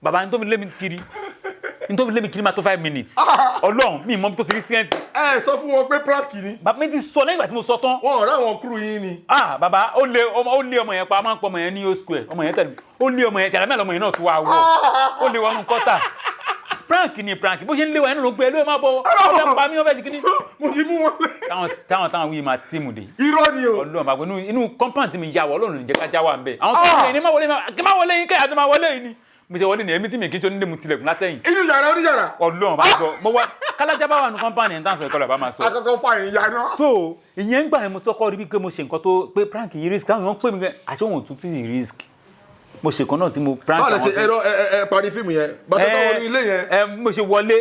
baba, ní tó fi lé mi kiri. Nítorí lé mi kiri máa tó 5 minutes. Ọlọ́run mi mọ́ bí tó ti rí strength. Ẹ sọ fún wọn pé prank ni. Bàbá mi ti sọ lẹ́yìn ìgbà tí mo sọ tán. Wọn ò ráwọn kúrú yín ni. Ah, bàbá, ó lé ọmọ, ó lé ọmọ yẹn pa. A máa ń pọ ọmọ yẹn ní O Square. Ọmọ yẹn tẹ̀lé, ó lé ọmọ yẹn tẹ̀lé mẹ́rin. Ọmọ yẹn náà tún wá wọ̀, ó lé wọnú kọ́tà. Prank ni prank. Bó ṣe ń lé wa yẹn ló ń gbé ẹ ló máa bọ̀, ó fẹ́ pa mí, ó fẹ́ ṣe kíní. Mo ti mú wọn lé. Táwọn wíì máa team dé. Irọ́ ni o. Ọlọ́run bàbá, inú compound tí mi yà wọ, Ọlọ́run jẹ́ ká já wà ń bẹ̀. Àwọn tó ń bẹ̀ ní má wọlé, kí má wọlé yín kẹ́yà tó má wọlé yín ni. Mo ṣe wọlé ní èmi tí mi kì í ṣe onílé, mu tilẹ̀kùn látẹ̀yìn. Inú yàrá oníyàrá. Ọlọ́run bá gbọ́, mo wá kálájà bá wà ní compound yẹn táwọn sọ ìkọlọ̀ bá máa sọ. Akọkọ fa ìyá náà. So ìyẹn ń gbà yẹn, mo sọkọ rí bí pé mo ṣe nǹkan tó pé prank yìí risk. Káwọn èèyàn pè mí pé àṣé òun tún ti risk. Mo ṣe kan náà tí mo prank Báwo lẹ ṣe àwọn ẹ̀rọ ẹ parí fíìmù yẹn bàtà tó wọlé ilé yẹn? Ẹ mo ṣe wọlé.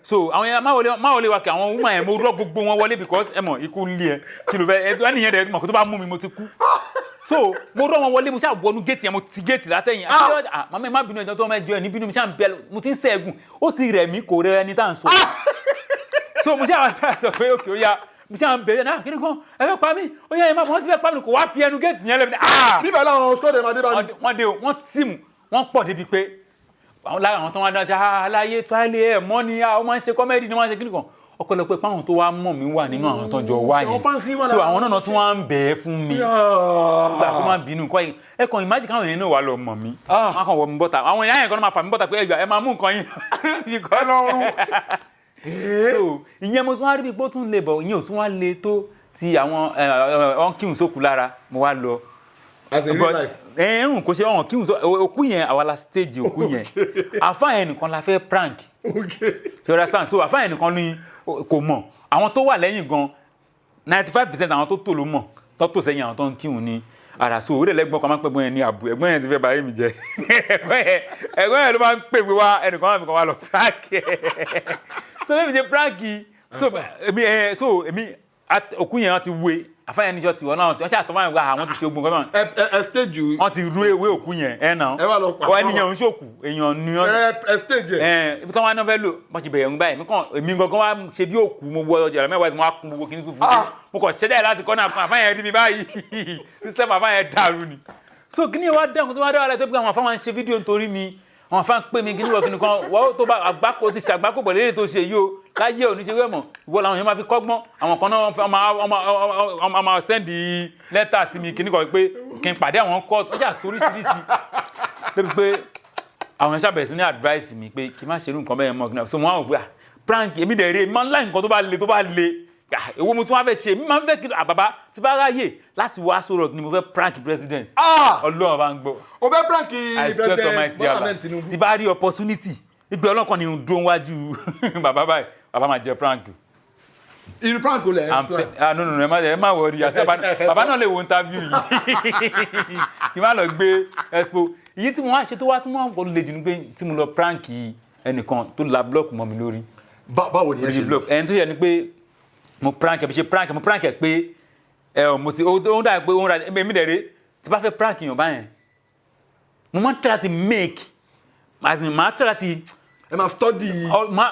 So àwọn yẹn, má wọlé, má wọlé wa kí àwọn woman yẹn, mo rọ gbogbo wọn wọlé because ẹ mọ̀ ikú ń lé ẹ, kí ló fẹ́ ẹ ẹni yẹn dẹ mọ̀ kó tó bá mú mi, mo ti kú. So mo rọ wọn wọlé, mo ṣáà wọnú géètì yẹn, mo ti géètì látẹ̀yìn. Àti ah, màmá, ẹ má bínú, ẹjọ́ tó ọmọ ẹjọ́ ẹ ní bínú. Mi ṣáà ń bẹ, mo ti ń sẹ́ẹ̀gùn, ó ti rẹ̀ mí, kò rẹ ẹni tá à ń sọ. So mo ṣáà wá try sọ pé òkè ó yá. Mo ṣáà ń bẹ náà, kí ni kan ẹ fẹ́ pa mí, ó yá, ẹ má bọ̀, wọ́n ti fẹ́ pa mí, kò wá fi ẹnu géètì yẹn lẹ́nu, ah. Bíbẹ̀ làwọn squad ẹ̀ máa dé bá mi. Wọ́n dé o, wọ́n team wọ́n pọ̀ débi pé àwọn lára àwọn tó wá dáṣà aláyé tó àlè ẹ̀ mọ́ ni ó máa ń ṣe comedy ni, wọ́n máa ń ṣe kíni kan. Ọpẹ́lọpẹ́ páwọn tó wá mọ̀ mí wà nínú àwọn tó jọ wá Àwọn fans yẹn. wà So lára. àwọn náà tún wá ń bẹ̀ ẹ́ fún mi gbà kó má bínú kọ́ ẹ. Kàn imagine káwọn yẹn náà wà lọ mọ̀ mí, wọ́n kàn wọ mi bọ́ta, àwọn ìyá yẹn kan náà máa fà mí bọ́ta pé ẹ gbà, ẹ máa mú nǹkan yín. Ẹ lọ rún. So ìyẹn mo tún wá rí bí pé ó tún lè bọ̀, ìyẹn ò tún wá le tó ti àwọn ọ̀n kírun sókù lára. Mo wá lọ As in real life? Ẹ̀rùn kò ṣe ọ̀hún kírun sọ òkú yẹn, àwa la stage òkú yẹn. Àfáà yẹn nìkan la fẹ́ prank. You understand? So àfáà yẹn nìkan ní kò mọ̀. Àwọn tó wà lẹ́yìn gan, 95% àwọn tó tò ló mọ̀, tó tò sẹ́yìn àwọn tó ń kírun ní ara. So orí ẹlẹ́gbọ́n kan máa ń pẹ́ gbọ́n yẹn ní àbú, ẹ̀gbọ́n yẹn ti fẹ́ báyé mi jẹ́. Ẹ̀gbọ́n yẹn ló máa ń pè mí wá, ẹnìkan wà mí kan wá lọ prank ẹ̀. So bẹ́ẹ̀ mi ṣe prank. So èmi ẹ̀, so èmi òkú yẹn, wọ́n ti wé àfáà yẹn níjọ́ tiwọn náà, wọ́n ṣàtọ́ máa ń gba àwọn ti ṣe ogun kan náà. Ẹ stage. Wọ́n ti rú ewé òkú yẹn ẹ̀ náà. Ẹ wá lọ pa. Ọ ẹni yẹn ń ṣòkù èèyàn ni wọ́n. Ẹ stage ẹ. Ẹ ibi tí wọ́n á náà fẹ́ lò, wọ́n ti bẹ̀rẹ̀ ń báyìí. Mi kàn, èmi gangan wá ṣe bí òkú. Mo wọ ọjà mẹ́wàá tí mo wá kun gbogbo kìíní sùn fún mi. Mo kàn ṣẹ́jà láti kọ́nà fún àfáà yẹn, rí mi báyìí, system àfáà yẹn dàrú ni. So kìíní wa dáhùn tó wá dáhùn aláìsí pé àwọn àfáà máa ń ṣe fídíò nítorí mi. Àwọn àfáà ń pè mí, kìíní wọ kìíní kan wọ́n tó bá àgbákò ti ṣe àgbákò pẹ̀lú èyí tó ṣe yìí o, láyé ò ní ṣe wẹ́mọ̀. Ìwọ làwọn èèyàn máa fi kọ́gbọ́n. Àwọn kan náà wọ́n máa send lẹ́tà sí mi, kìíní kan pé kí n pàdé àwọn court ọjà sóríṣiríṣi, débi pé àwọn ẹ̀ṣá bẹ̀rẹ̀ sí ní advice mi pé kí n má ṣerú nǹkan bẹ́ẹ̀ mọ́ kí n. So mo wá wò pé ah, prank èmi dẹ̀ rè máa ń láì nǹkan tó bá le, tó bá le. Ah, èwo mo tún wá fẹ́ ṣe? Mi máa ń fẹ́ kí àbàbá tí bá ráyè láti wá sọ̀rọ̀ ni mo fẹ́ prank president. Ah! Ọlọ́run bá ń gbọ́. O fẹ́ prank I swear to President Almighty Bola Allah, Ahmed Tinubu? Tí bá rí opportunity ìgbẹ́ ọlọ́kan ni n dúró wájú bàbá báyìí, bàbá máa jẹ prank. Irú prank o lẹ I'm plan? Ah, no, no, no, ẹ má worry. Àti bàbá Ẹ fẹ́ bàbá sọ. náà lè wo interview yìí, kí n má lọ gbé expo. Èyí tí mo wá ṣe tó wá tí mo wá kọ́ lè jù ní pé tí mo lọ prank ẹnìkan tó la block mọ́ mi lórí. Báwo ni ẹ Lórí ṣe? block ẹni tó yẹ ni pé mo prank ẹ, bí ṣe prank, mo prank ẹ pé ẹ ọ mo ti ó ń dà pé ó ń ra èmi dẹ̀ rè. Tí bá fẹ́ prank yàn báyẹn, mo máa ń try láti make, as in máa try láti Ẹ máa study.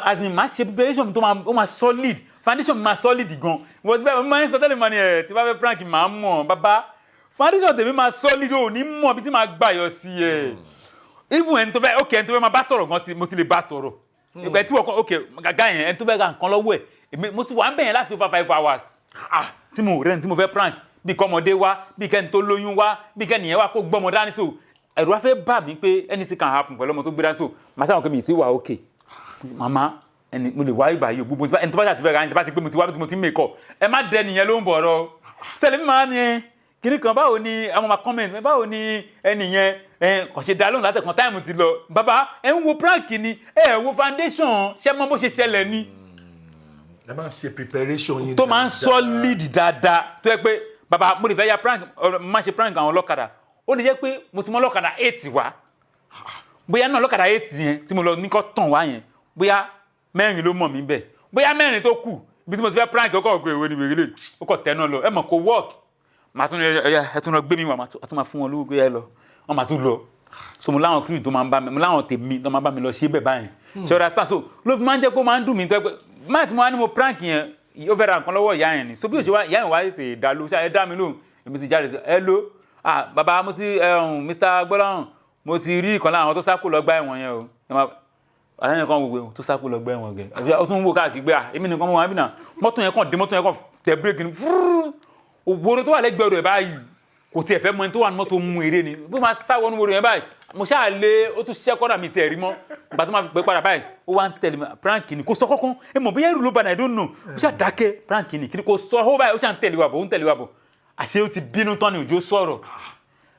As in máa ṣe preparation tó máa, ó máa solid, foundation máa solid gan. Wọ́n ti fẹ́, mo máa ń sọ tẹ́lẹ̀ mọ́ ni ẹ̀ tí bá fẹ́ prank, máa mọ̀ bàbá, foundation tèmi máa solid, ò ní mọ̀ bí tí máa gbà yọ sí ẹ̀. Even ẹni tó fẹ́, ok, ẹni tó fẹ́ máa bá sọ̀rọ̀ gan, mo ti lè bá sọ̀rọ̀ ìgbà tí wọ́n kọ́, ok, gàgá yẹn, ẹni tó fẹ́ ra nǹkan lọ́wọ́ ẹ̀, èmi mo ti wà ń bẹ̀yẹn láti over 5 hours. Ah, tí mo rẹ́ ní tí mo fẹ́ prank, bí kọ́mọdé wá, bí kẹ́ni tó lóyún wá, bí kẹ́ni yẹn wá kó gbọ́mọ dání. So ẹ̀rù wá fẹ́ bà mí pé anything can happen pẹ̀lú ọmọ tó gbé dání. So màá sáwọn kẹ́mi ìtì wà, ok màmá, ẹni mo lè wá ìgbà yìí o, gbogbo ẹni tó bá ṣàtìfẹ́ ra, ẹni tó bá ti pé mo ti wá bí mo ti ń mèkọ̀, ẹ má dẹ nìyẹn ló ń bọ̀ ọ̀rọ̀ sẹ́lẹ̀ mi máa ní kíní kan. Báwo ni àwọn máa comment, báwo ni ẹni yẹn ẹ kàn ṣe dá lóhùn látẹ̀kan, time ti lọ. Bàbá ẹ ń wo prank ni, ẹ wo foundation, ṣé mọ bó ṣe ṣẹlẹ̀ ni. Ẹ máa ń ṣe preparation yín Tó máa ń dáadáa. Solid dáadáa, tó yẹ pé bàbá mo lè fẹ́ ya prank ọ̀rọ̀, mo máa ṣe prank àwọn ọlọ́kadà. Ó lè jẹ́ pé mo ti mọ ọlọ́kadà 8 wá, bóyá náà ọlọ́kadà 8 yẹn tí mo lọ ní kọ́ tàn wá yẹn, bóyá mẹ́rin ló mọ̀ mí bẹ́ẹ̀, bóyá mẹ́rin tó kù ibi tí mo ti fẹ́ prank, ọkọ̀ ògùn èwo ni wèrè lè ó kọ̀ tẹ́ náà lọ. Ẹ mọ̀ kó work, màá tún ẹ ẹ tún lọ gbé mi wá, màá tún máa fún wọn lówó pé ẹ lọ, wọn máa tún lọ. So mo láwọn crew tó máa ń bá mi, mo láwọn tèmi tó máa ń bá mi lọ ṣe bẹ́ẹ̀ báyìí, ṣe understand? So ló fi máa ń jẹ́ kó máa ń dùn mí tó ẹ pé máa tí mo wá ní mo prank yẹn, ó fẹ́ ra nǹkan lọ́wọ́ ìyá yẹn ni. So bí ó ṣe wá, ìyá yẹn wá tètè dá ló ṣe ẹ dá mi lóhùn, èmi ti jáde sí ẹ ló, ah bàbá, mo ti Mr. Gbọ́láhàn, mo ti rí ìkan lára àwọn tó sá kó lọ gbá ẹ̀wọ̀n yẹn o. Àlẹ́ kan gbogbo tó sápò lọ gbẹ́ wọn gẹ̀, ó tún ń wò káàkiri gbé à, èmi nìkan mọ̀ wọn àbí náà. Mọ́tò yẹn kàn dé, mọ́tò yẹn kàn tẹ bírèkì ni fúrúrú. Òwòrò tó wà lẹ́gbẹ̀ẹ́ rẹ̀ báyìí kò tiẹ̀ fẹ́ mọ ẹni tó wà ní mọ́tò, mú eré ni bó máa sá wọnú wòrò yẹn báyìí. Mo ṣáà lé, ó tún ṣiṣẹ́ kọ́nà mi tiẹ̀ rí mọ́. Ìgbà tó máa fi pé padà báyìí, ó wá ń tẹ̀lé mi, prank ni, kò sọ kọ́kọ́. Ẹ mọ̀ bóyá ẹrù ló bá, I don't know. Ó ṣáà dákẹ́, prank ni kí ni kò sọ ó báyìí, ó ṣáà ń tẹ̀lé wa bọ̀, ó ń tẹ̀lé wa bọ̀. Àṣé ó ti bínú tán ni òjò sọ̀rọ̀.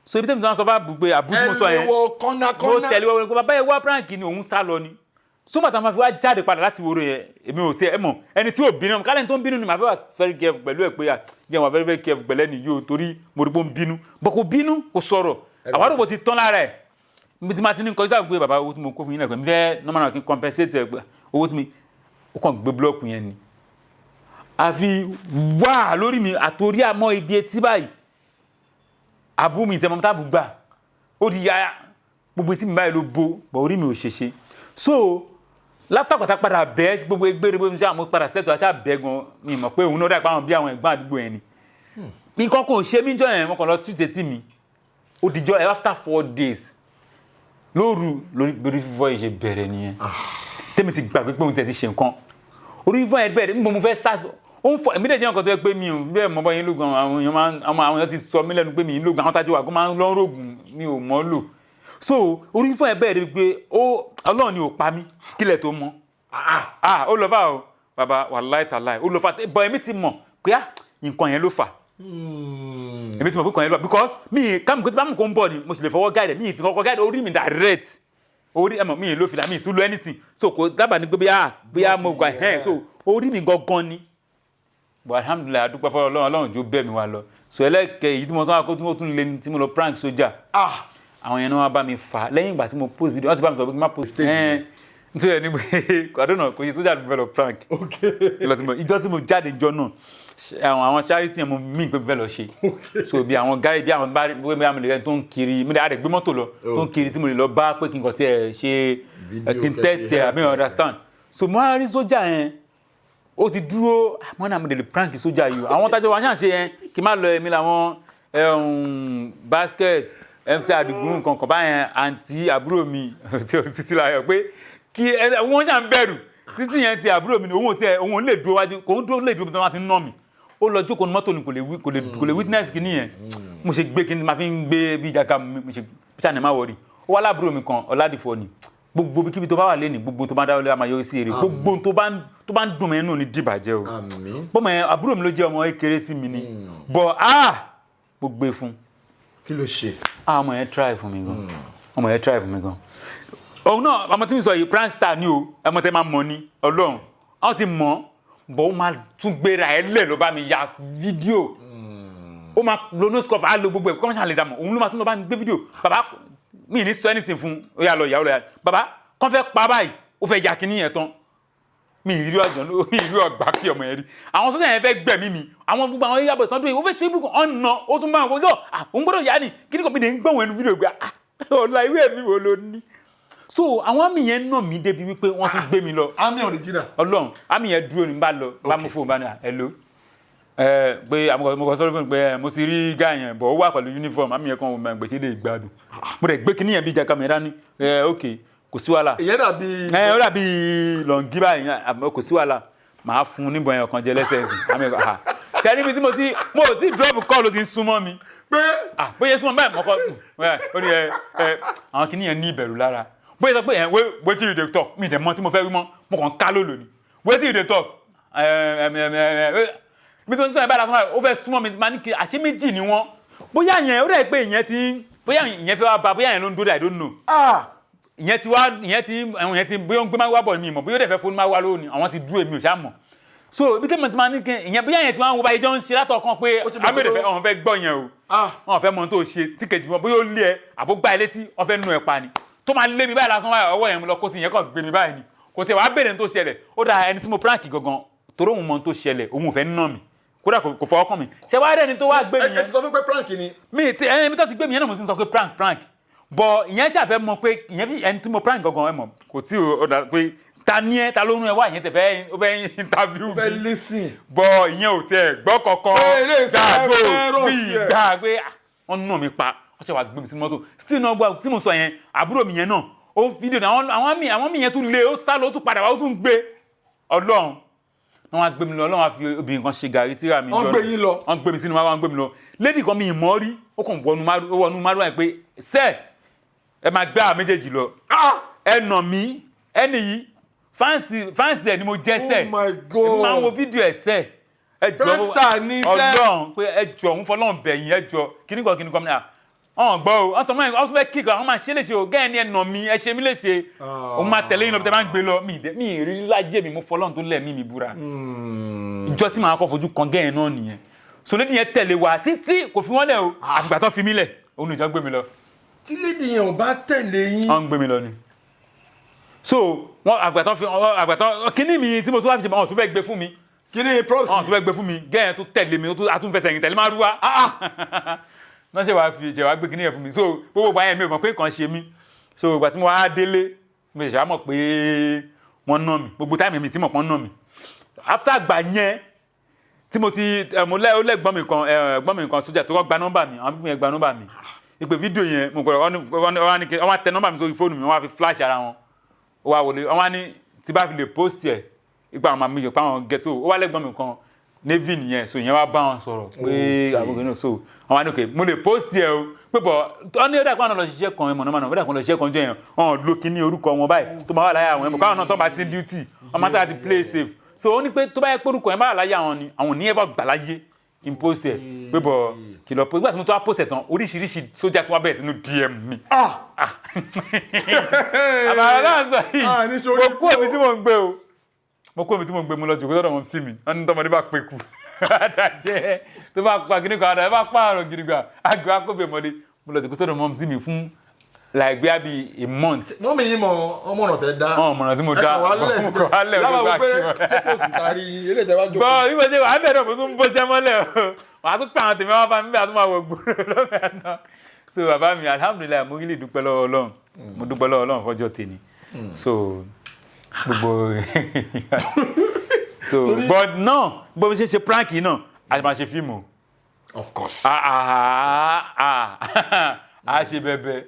So ibi tẹ́mi tí wọ́n sọ fún àbúgbé àbújú mo sọ Ẹ yẹn lè wọ kọ́nà mo kọ́nà. tẹ̀lé wọn pé bàbá yẹn wá, prank ni, òun sá lọ ni. Sọ́mọ́ tá a máa fi wá jáde padà láti wòrò yẹn, èmi ò tiẹ̀ ẹ mọ̀ ẹni tí ò bínú kálẹ̀ tó ń bínú ni màá fẹ́ wà very careful pẹ̀lú ẹ̀ pé à jẹ́ wà very very careful pẹ̀lú ẹni yóò, torí mo rí pé ó ń bínú bọ́. Kò bínú, kò sọ̀rọ̀, àwọn àdúgbò ti tán lára ẹ̀. Bí tí ma ti ní kọjú sáà pé bàbá, owó tí mo kó fún yín lẹ́kọ̀ọ́ mi fẹ́ normal náà kí n compensate ẹ̀ pé owó tí mi, ó kàn gbé block yẹn ni, àfi wá lórí mi àtòrí àmọ́ ibi etí báyìí. Àbú mi tẹ́ mọ́ tábù gbà, ó di yáyà, gbogbo etí mi báyìí ló bo bọ̀, orí mi ò ṣèṣe. So látàkàtà padà bẹ́ẹ̀, gbogbo egbére bó ṣe àmọ́ padà sẹ́tọ̀ àṣà bẹ́ẹ̀ gan. Mi mọ̀ pé òun náà dà pé àwọn bí àwọn ẹ̀gbọ́n àdúgbò yẹn ni. Nǹkan kò ṣe mí jọ yẹn, mo kàn lọ treat etí mi. Ó dijọ́ ẹ after 4 days lóru lórí orí fífọ́ yìí ṣe bẹ̀rẹ̀ nìyẹn. Tẹ́mi ti gbàgbé pé òun tẹ̀ ti ṣe nǹkan. Orí fífọ́ yẹn bẹ̀rẹ̀ níbo mo fẹ́ sá, ó ń fọ èmi dẹ̀ jẹ́ nǹkan tó yẹ pé mi ò bẹ́ẹ̀ mọ bọ́ yín lóògùn. Àwọn èèyàn máa ń àwọn èèyàn ti sọ mí lẹ́nu pé mi ń lóògùn, àwọn tájú wà kó máa ń lọ́ rògùn, mi ò mọ̀ lò. So orí fífọ́ yẹn bẹ̀rẹ̀ pé ó Ọlọ́run ni ò pa mí kílẹ̀ tó mọ́. Ah, ó lọ fà o bàbá, wàláì tàláì, ó lọ fà bọ̀. Èmi ti mọ̀ pé ah, nǹkan yẹn ló fà. Èmi ti mọ̀ pé nǹkan yẹn ló fà because mi kámi kó tí bá mú kó ń bọ̀ ni mo sì lè fọwọ́ guide mi, ìfi kọ́kọ́ guide orí mi direct orí ẹ̀mọ̀ mi ló fìlà mi ìtú lo anything, so kò dábàá ní pé bóyá mo gbà ẹ̀. So orí mi gangan ni. But alhamdulillahi, adúpẹ́ fọlọ́ Ọlọ́run, Ọlọ́run jó bẹ́ẹ̀ mi wá lọ. So ẹlẹ́kẹ̀ èyí tí mo sọ wá kó tí mo tún lé ní tí mo lọ prank sójà, àwọn yẹn náà wá bá mi fà lẹ́yìn ìgbà tí mo post video. Wọ́n ti bá mi sọ pé kí n má post Stage. Ẹ̀ nítorí ẹni pé I don't know, kò ṣe sójà ló fẹ́ lọ prank. Lọ sí mo ìjọ tí mo jáde ìjọ náà, àwọn charity yẹn mo mí pé mo fẹ́ lọ ṣe. So bí àwọn guy, bí àwọn bá bí àwọn ènìyàn tó ń kiri, mi lè gbé mọ́tò lọ tó ń kiri tí mo lè lọ bá pé kí n kàn tiẹ̀ ṣe Video kí n test ẹ̀ àbí kẹ́kẹ́. Understand? So mo á rí sójà yẹn, ó ti dúró. Mo náà mo lè prank sójà yìí o. Àwọn tájọ wa ṣáà ṣe yẹn kí n má lọ, èmi làwọn basket MC Adigun nǹkan kan báyẹn, àǹtí àbúrò mi tí o sì sí láyọ̀ pé kí wọ́n ṣà ń bẹ̀rù títí yẹn ti àbúrò mi ni. Òun ò tiẹ̀, òun ò lè dúró wájú, kò ń dúró lè dúró bí wọ́n ti ń nà mí. Ó lọ jókòó ní mọ́tò ni, kò lè witness kìíní yẹn. Mo ṣe gbé kíní máa fi ń gbé bí jàkà mi, mo ṣe ṣáà ní má wọrí. Ó wá lábúrò mi kan, Ọ̀làdìfọ́ ni. Gbogbo kíbi tó bá wà lẹ́nìí, gbogbo tó bá dáwọ́lé a máa yọrí sí èrè. Gbogbo tó bá ń dùn mí nínú ní dìbàjẹ́ o. Àmín. Bọ́mọ yẹn, àbúrò mi ló jẹ́, ọmọ kékeré sí mi ni bọ̀. Ah, mo gbé fún. Kí ló ṣe? Ah, ọmọ yẹn try fún mi gan, ọmọ yẹn try fún mi gan. Òun náà, ọmọ tí mi sọ yìí, prankster ni o. Ọmọ tẹ máa mọ̀ ni Ọlọ́run àwọn ti mọ̀ bọ̀. Ó máa tún gbéra ẹ lẹ̀ ló bá mi ya fídíò, ó máa lo nose cover, á lo gbogbo ẹ̀ kọ́ ṣáà lè dà mọ̀. Òun ló máa tún lọ bá mi gbé fídíò. Bàbá mi ní sọ anything fún ó yà lọ ìyàwó lọ yà bàbá kọ́ fẹ́ pa báyìí, ó fẹ́ ya kíní yẹn tán. Mi ì rí ọjọ́, mi ì rí ọgbà kí ọmọ yẹn rí. Àwọn sọ́jà yẹn fẹ́ gbẹ̀mí mi, àwọn gbogbo àwọn yíyàbọ̀ ìtọ́jú yìí, ó fẹ́ ṣe ibùkún ọ̀nà, ó tún bá wọn yọ. Òun gbọ́dọ̀ yá ni kíní kan mi lè ń gbọ̀n ẹnu fídíò gbà. Ọ̀la ìwé mi wo ló ní? So àwọn àmì yẹn nà mí débi wípé wọ́n tún gbé mi lọ. Army original. Ọlọ́run, àmì yẹn dúró ní bá lọ bá mú fóònù bá ní hello ẹ pé mo kàn sọ fún mi pé mo ti rí guy yẹn bọ̀, ó wà pẹ̀lú uniform. Àmì yẹn kan wò mọ̀ gbèsè lè gbádùn. Mo rẹ̀ gbé kíní yẹn bí jaka mi dání. Ẹ ok, kò sí wàhálà. Ìyẹn dàbí. Ẹ ó dàbí lọ́ngí báyìí. Àmọ́ kò sí wàhálà, màá fún un níbọn yẹn kan jẹ lẹ́sẹ̀ẹsì. Àmì ẹ̀kọ́ ah, ṣe níbi tí mo ti mo ò tí drop call ló ti ń súnmọ́ mi. Pé. Ah, bóyá súnmọ́ báyìí mọ́kọ́ ẹ ó ní ẹ ẹ àwọn kìnìyàn ní ìbẹ̀rù lára. Bóyá sọ pé ẹ wetin you dey talk, mi dẹ̀ mọ̀ tí mo fẹ́ wí mọ́, mo kàn ká lólo ni. Wetin you dey talk? Ẹ ẹ ẹ ẹ mi tó ń sọ ẹ báyìí lásán báyìí, ó fẹ́ súnmọ́ mi, máa ní kí àṣé méjì ni wọ́n. Bóyá yẹn ó dẹ̀ pé ìyẹn ti bóyá ìyẹn fẹ́ wá ba, bóyá yẹn ló ń dóde, I don't know. Ah. Ìyẹn ti wá, ìyẹn ti àwọn ìyẹn ti bóyá ó ń gbé máa wá bọ̀ mi mọ̀, bóyá ó dẹ̀ fẹ́ fóònù máa wá lónìí. Àwọn ti dúró, èmi ò ṣáà mọ̀. So ibi tí mo ti máa ní kí ìyẹn, bóyá yẹn ti máa ń wo báyìí jọ ń ṣe látọkàn pé Ó ti mọ̀ amẹ́rẹ̀ pé fẹ́ ọ̀hún fẹ́ gbọ́ yẹn o. Ah. Wọn fẹ́ mọ ohun tó ṣe tí kejì wọn, bóyá ó lé ẹ àbó gbá ẹ létí, wọn fẹ́ nu ẹ pa ni tó máa lé mi báyìí lásán báyìí. Ọwọ́ yẹn mo lọ kó sí, ìyẹn kàn gbé mi báyìí ni, kò tiẹ̀ wá béèrè ní tó ṣẹlẹ̀. Ó dà ẹni tí mo prank gangan torí òun mọ ohun tó ṣẹlẹ̀, òun ò fẹ́ nà mí, kódà kò fọwọ́ kàn mí. Ṣé wàá rẹ́ni tó wá gbé mi Ẹ yẹn? ti sọ fún pé prank ni. Mi ti ẹni mi tó ti gbé mi yẹn náà, mo ti ń sọ pé prank prank bọ. Ìyẹn ṣàfẹ́ mọ̀ pé ìyẹn fi ẹni tí mo prank gangan ẹ mọ̀ kò tí ò dà pé ta ni ẹ, ta ló ń rún ẹ wá. Ìyẹn tẹ fẹ́, ó fẹ́ interview Fẹ́ mi listen. Bọ ìyẹn ò tiẹ̀ gbọ́ kankan. Pé eléyìí sọ gbàgbó fẹ́ rọ̀ bí sí ẹ. gbàgbé. Ah, wọ́n nà mí pa, wọ́n ṣe wá gbé mi sí mọ́tò sínú ọgbà tí mo sọ yẹn. Àbúrò mi yẹn náà, Ó fídíò ní àwọn àmì yẹn tún lé, ó sá lọ, ó tún padà wá, ó tún gbé. Ọlọ́run, wọ́n wá gbé mi lọ. Ọlọ́run wá fi obìnrin kan ṣe gàrí tíra mi. Wọ́n jọ gbé náà. Yín lọ? Wọ́n gbé mi sínú márùn, wọ́n gbé mi lọ. Lady kan mi ìmọ̀ rí, ó kàn wọnú márùn, ó wọnú márùn yẹn pé sẹ́ẹ̀ ẹ máa gbé àwọn méjèèjì lọ. Ẹ nà mí, ẹni yìí fans, fans ẹ ni mo jẹ́ sẹ́. Oh my God. Èmi máa ń wo fídíò ẹ̀ sẹ́, ẹ jọ. Prankster ní sẹ́. Ọlọ́run pé ẹ jọ, òun fọlọ́run bẹ̀yìn, ẹ jọ, kíníkan kíníkan mi ọ̀hún gbọ́ o. Wọ́n sọ mọ́ ẹ̀, wọ́n fẹ́ kíkọ́ àwọn máa ṣe léṣe o. Gẹ́ẹ̀ ni ẹ nà mí, ẹ ṣe mí léṣe, òun máa tẹ̀lé yín lọ bí tẹ́ bá ń gbé lọ. Mi ì mi ì rí láyé mi, mo fọlọ́run tó lẹ̀ mí mi búra. Ìjọ tí màá kọ́ fojú kan gẹ́ẹ̀ náà nìyẹn. So lady yẹn tẹ̀lé wa títí, kò fi wọ́n lẹ̀ o, àfìgbà tó fi mí lẹ̀, òun ìjọ gbé mi lọ. Tí lady yẹn ò bá tẹ̀lé yín? Wọ́n ń gbé mi lọ ni. So wọ́n àgbà tó fi àgbà tó kíní mi tí mo tún wá fi ṣe, wọn tún fẹ́ gbé fún mi. Kí ni props? Wọn tún fẹ́ gbé fún mi. Gẹ́yẹn tó tẹ̀lé mi, a tún fẹsẹ̀ rìn tẹ̀lé máa rú wa wọ́n ṣe wàá fi ṣe wàá gbé kíní yẹn fún mi. So gbogbo ìgbà yẹn, mi ò mọ̀ pé nǹkan ṣe mí. So ìgbà tí mo wá délé, mo ṣẹ̀ṣẹ̀ wá mọ̀ pé wọ́n ná mi. Gbogbo time mi tí mo pọ́n ná mi, after àgbà yẹn tí mo ti mo lẹ́ ó lẹ́gbọ́n mi kan, ẹ̀gbọ́n mi kan sójà tó kọ́ gba nọ́mbà mi, àwọn pípín yẹn gba nọ́mbà mi ìpè fídíò yẹn. Mo gbọ́dọ̀ wọ́n wá tẹ nọ́mbà mi sórí fóònù mi, wọ́n wá fi flash ara wọn, ó wá wọlé. Wọ́n wá ní tí bá fi lè post ẹ̀ ipa àwọn àmì ìjọba àwọn get. So ó wá lẹ́gbọ́n mi kan navy nìyẹn, so ìyẹn wá bá wọn sọ̀rọ̀ pé àbúrò náà. So wọ́n wá ní okay, mo lè post ẹ̀ o, pé bọ̀ wọ́n ní ó dà pé àwọn lọ ṣiṣẹ́ kan, ẹ̀mọ̀ náà ó dà pé àwọn lọ ṣiṣẹ́ kan jẹ́ yẹn, wọ́n lo kíní orúkọ wọn báyìí tó máa wà láyà àwọn ẹ̀mọ̀ káwọn náà tó bá sí duty, wọ́n máa tàbí play safe. So ó ní pé tó bá yẹ pé orúkọ yẹn bá wà láyà àwọn ni, àwọn ò ní ever gbà láyé kí n post ẹ̀, pé bọ̀ kí lọ post. Nígbà tí mo tó wá post ẹ̀ tán, oríṣiríṣi sójà tó wá bẹ̀rẹ̀ sínú DM mi. Àbàrà náà sọ Ah, ní yìí sórí mo kú omi tí mò ń gbé o, mo kú omi tí mò ń gbé, mo lọ jòkó sọ́dọ̀ mọ̀ sí mi. Wọ́n ní tọmọdé bá pe kú àdàjẹ́ tó bá pa kíní kan, àdàjẹ́ bá pààrọ̀ gidigba àgbẹ̀ akóbè mọ́lé. Mo lọ jòkó sọ́dọ̀ mọ̀ sí mi fún like bí i a month. Mọ́mí yín mọ ọmọ ọ̀nà tẹ dá? Wọn ò mọ̀nà tí mo dá. Ẹ kàn wá lẹ̀. Mo kàn wá lẹ̀, lábàá mo wò gbà pé kí wọn. ṣé kò sì kárí ilé ìjọba jókòó. Gbọ́ bí mo ṣe wà á bẹ̀rẹ̀, mo tún bó ṣẹ́ mọ́lẹ̀ o, wàá tún pé àwọn tèmi wá bá mi bí a tún máa wọ gbòòrò lọ́fẹ̀ẹ́ náà. So bàbá mi, alhamdulillahi, mo really dúpẹ́ lọ́wọ́ Ọlọ́run, mo dúpẹ́ lọ́wọ́ Ọlọ́run fọ́jọ́ tèmi. So gbogbo so but náà, bó ṣe ṣe prank yìí náà, a máa ṣe fíìmù o. Of course. Ah ah ah, a ṣe bẹbẹ.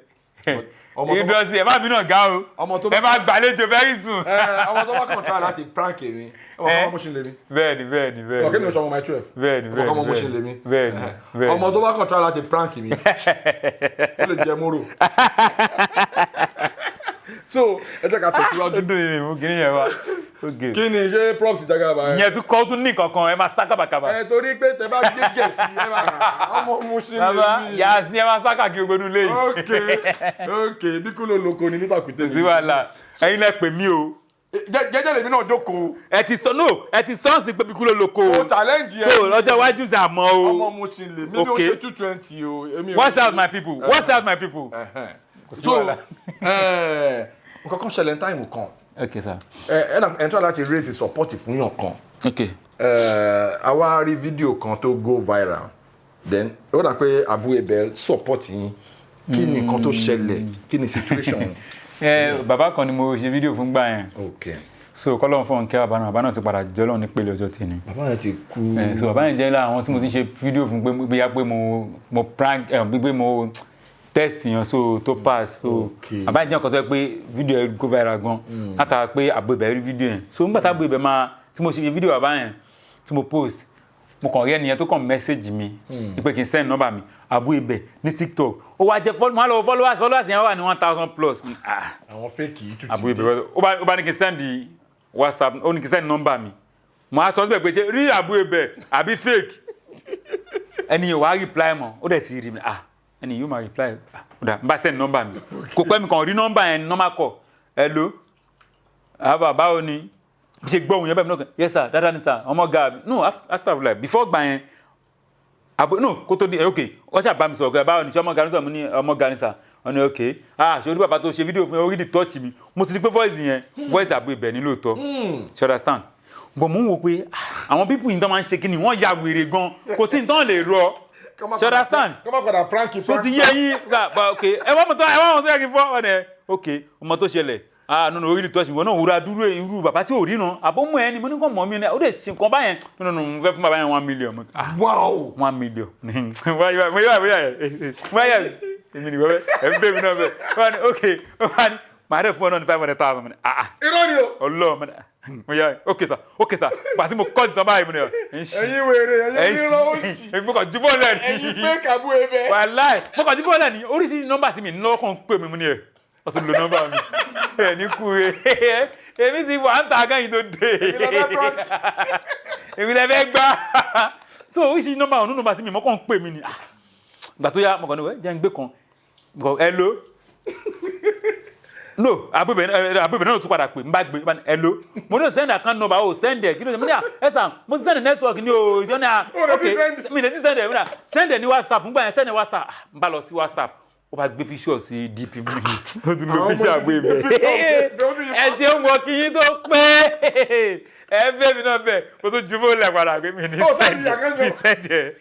Ìdọ̀sí ẹ má bínú ọ̀gá o. Ọmọ tó bá- Ẹ má gbàlejò very soon. Ẹ, ọmọ tó bá kàn try láti prank èmi, ọmọ kan ọmọ Mushin lèmi. Bẹ́ẹ̀ni, bẹ́ẹ̀ni, bẹ́ẹ̀ni. Ọmọ kí ni o sọ, ọmọ Mile 12. Bẹ́ẹ̀ni. Ọmọ kan ọmọ Mushin lèmi. Bẹ́ẹ̀ni, bẹ́ẹ̀ni. Ọmọ tó bá kàn try láti prank mi, ó lè jẹ móró. So ẹ jẹ́ ká tẹ̀síwájú. Ó dùn mí, mú kí ni yẹn wá, ok. Kí ni ṣé props Jagaba ẹ? Ìyẹn tún kọ́ tún ní kankan, ẹ máa sá kàbàkàbà. Ẹ torí pé tẹ bá gbé gẹ̀ẹ́sì ẹ máa ọmọ Mushin Bàbá lèmi. Yàsí, ẹ máa sá káàkiri gbogbo inú ilé yìí. Ok, bí kúlò lóko ni nítakùté. Kò sí wàhálà, ẹ̀yin lẹ pè mí o. Jẹ́jẹ́ lèmi náà jókòó. Ẹ ti sọ no, ẹ ti sọ ọ́n sí pé bí kúlò lóko O o. challenge yẹn. So lọ́jọ́ iwájú sàmọ́ o. Ọmọ Mushin lèmi ní o. Okay. Ṣe 220 o, èmi ò. Watch out my people, watch out my people. Sí So wàhálà. Nǹkan kan ṣẹlẹ̀ ní time kan. Ok sir. Ẹ ẹ try láti raise support fún yàn kan. Ok. A wá rí fídíò kan tó go viral, then ó dà pé Abu Ebel support yín. Kí ni nǹkan tó ṣẹlẹ̀? Kí ni situation? Ẹ bàbá kan ni mo ṣe fídíò fún gbà yẹn. So kọ́lọ́n fún ọ̀nkẹ́ bàbá náà, bàbá náà ti padà jọ́lọ́ nípele ọjọ́ tèmi. Bàbá yẹn ti kú? Ẹ, so bàbá yẹn jẹ́ lára àwọn tí mo ti ń ṣe fídíò fún pé bóyá pé mo prank ẹ, bí pé mo test yẹn, so tó pass. So bàbá yẹn jẹ́ nǹkan tó yẹ pé fídíò yẹn go viral gan, látara pé Abu Ebel rí fídíò yẹn. So nígbà tá Abu Ebel máa tí mo ṣe fídíò bàbá yẹn tí mo post, mo kàn rí ẹnìyẹn tó kàn message mi pé kí n send number mi. Abu Ebel ní TikTok, ó wá jẹ́ mo wá lọ wo followers, followers yẹn wà ní 1,000 plus. Ah, Àwọn fake yìí tún Abu ti Ebel dé. ó bá ní kí n send WhatsApp, ó ní kí n send number mi. Mo á sọ síbẹ̀ pé ṣé rí Abu Ebel àbí fake? Ẹni yóò wá reply mọ́, ó dẹ̀ sì rí mi. Ah, ẹni yóò máa reply. Ah, ó dà n bá send number mi. Kò pẹ́, mi kàn rí number yẹn, normal call. "Hello, àbá, báwo ni?" Bí ṣe gbọ́ òun yẹn bẹ́ẹ̀, mi náà kàn, "Yes sir, dáadáa ni sir, ọmọ ga mi." No, after like before gbà yẹn àbò no, kó tó di ok, wọ́n ṣàbá mi sọ̀rọ̀ pé báwo ni, ṣé ọmọ ga ni sir? Mo ní ọmọ ga ni sir. Wọ́n ní ok. Ah, ṣé orí bàbá tó ṣe fídíò fún yẹn, orí di touch mi. Mo ti di pé voice yẹn, voice Abu Ebel ní lóòótọ́, ṣe understand? But mo ń wo pé ah, àwọn people yìí tó máa ń ṣe kí ni, wọ́n ya wèrè gan, kò sí nǹkan lè rọ, ṣe understand? Kọ́ má padà prank. Tó ti yé yín gbà gbà. Ok, ẹ wọ́n mọ̀ tó, ẹ wọ́n mọ̀ tó yẹ kí n fọ́ ọ̀nà ẹ̀. Ok, ọmọ tó ṣẹlẹ̀, ah no no, orí touch mi, wọn náà wúra dúró irú bàbá tí ò ríran àbọ̀mọ̀ ẹni. Mo ní kàn mọ̀ mí ni ó dẹ̀ ṣe nǹkan báyẹn. No no no, mo fẹ́ fún bàbá yẹn 1 million. Ah, 1 million, mo yà mo yà mo yà mo yà, èmi nìwọ bẹ ẹ ń bẹ mi náà bẹ. Wọ́n ní ok, wọ́n ní Màá dẹ̀ fún ọ náà ní 500,000. Mo ní, ah ah, Irọ́ ni o. Ọlọ́run. Mo ní, mo yà, okay sir, okay sir. Gbà tí mo kọ́ ìtàn báyìí, mo ní, ẹ̀ ń ṣí, Ẹ̀yin wèrè, ẹ̀ ẹ̀yin ń onírọ́ òṣì. ṣí, mo kàn ju bọ́ọ̀lù ẹ̀ ní. Ẹ̀yin fake Abu Ebel. Wàláì, mo kàn ju bọ́ọ̀lù ẹ̀ ní. Oríṣiríṣi nọ́mbà tí mi ní lọ́wọ́ kàn ń pè mí. Mo ní, ẹ̀ wọ́n tún lo nọ́mbà mi ẹ̀ ní kú ẹ̀. Èmi ti wà ń ta akẹ́yìn tó dé. Èmi lọ fẹ́ prank. Èmi lẹ fẹ́ gbá. So oríṣiríṣi nọ́mbà ọ̀nù, nọ́mbà tí mi mọ́ kàn ń pè mí ni. Ah, gbà tó yá, mo kàn ní, wẹ́ jẹ́ ń gbé kan. Mo kàn, hello, no, abúbẹ̀ abúbẹ̀ náà tún padà pè. N bá gbé, n bá ní hello. Mo ní o send account number, o send ẹ̀, kí ló ṣe? Mo ní à, ẹ sàn, mo ti send network ní o ìjọ ní à. O lè ti Ok, send. mi lè ti send ẹ̀. Mo ní à, send ẹ̀ ní WhatsApp. N gbà yẹn, send ẹ̀ WhatsApp. Ah, n bá lọ sí WhatsApp, ó bá gbé picture sí DP mi, ó ti lo Àwọn ọmọ picture yìí àgbé ti gbé ibẹ̀. picture. Ẹ ṣe ń wọ kí yín tó pé ẹ bẹ́ẹ̀ mi náà bẹ́ẹ̀, mo tún ju fóònù ẹ̀ padà pé mi ní Ó send send account mi number. send ẹ̀.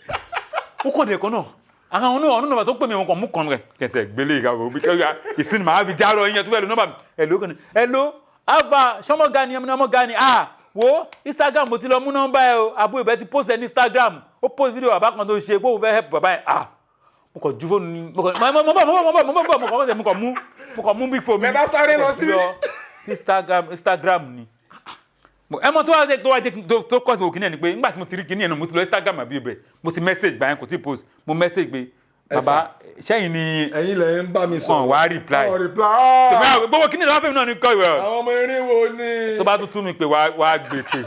Ó kàn dé kan náà, àwọn ọ̀nà nọ́mbà tó pè mí, wọn kàn mú kan rẹ̀ kẹsẹ̀ gbélé ìkàwé òbí kẹwàá ìsinmi, màá fi járọ yín tó fẹ́ lo nọ́mbà mi. Hello kan ní, hello, alpha sọmọga ni, ọmọga ni. Ah, wo Instagram, mo ti lọ mú nọ́mbà ẹ o. Abu Ebel ti post ẹ ní Instagram, ó post video bàbá kan tó ṣe pé òun fẹ́ help bàbá yẹn. Ah, mo kàn ju fóònù ní, mo kàn mo bọ̀, mo bọ̀, mo bọ̀, mo bọ̀, mo kàn mú big phone mi. Lẹ bá sáré lọ sí- Sí Instagram ni ẹ mọ tó wá jẹ, tó wá jẹ tó kọ́ sí òkè náà ni pé nígbà tí mo ti rí kíní ẹ̀ náà, mo ti lọ Instagram àbí ibẹ̀, mo ti message gbà yẹn, kò tí post. Mo message pé, bàbá, sẹ́yìn ni Ẹ̀yin lẹ ń bá mi sọ̀rọ̀. Wọn wá reply. Wọn reply. Ah! Ṣùgbọ́n gbogbo kíní lọ́wọ́ fẹ́mi náà ní kọ́ ìwé ọ̀. Àwọn ọmọ erin wo ni. Tó bá tún tún mi pé wá gbé pé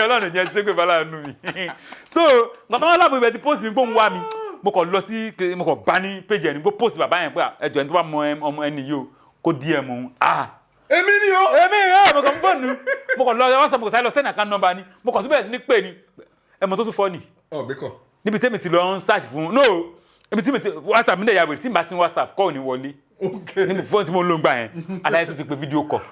Ọlọ́run jẹ́ ṣé pé bàálà nù mí. So nǹkan tó wọ́n láàbò ibẹ̀ ti post mi gbóhùn wá mi, mo kàn lọ sí, mo kàn bá ní page ẹ̀ ní kó post bàbá yẹn pé ẹjọ́, ẹni tó bá mọ ọmọ ẹni yìí o, kó DM òun. Ah, Èmi ni o. èmi ẹ, mo kàn ń bọ̀ nù, mo kàn lọ WhatsApp, mo kàn sáré lọ send account number ni, mo kàn tún bẹ̀rẹ̀ sí ní pè ní ẹ̀mọ́ tó tún fọ́ ni. Ọ̀gbẹ́ kọ̀. Níbi tẹ́mi ti lọ ń search fún, no, ibi tí mi ti WhatsApp mi dẹ̀ yàgò, tí n bá sí WhatsApp kọ́ ò ní wọlé. Níbi fóònù tí mo ń lò ń gbà yẹn, aláyé tó ti pe video call.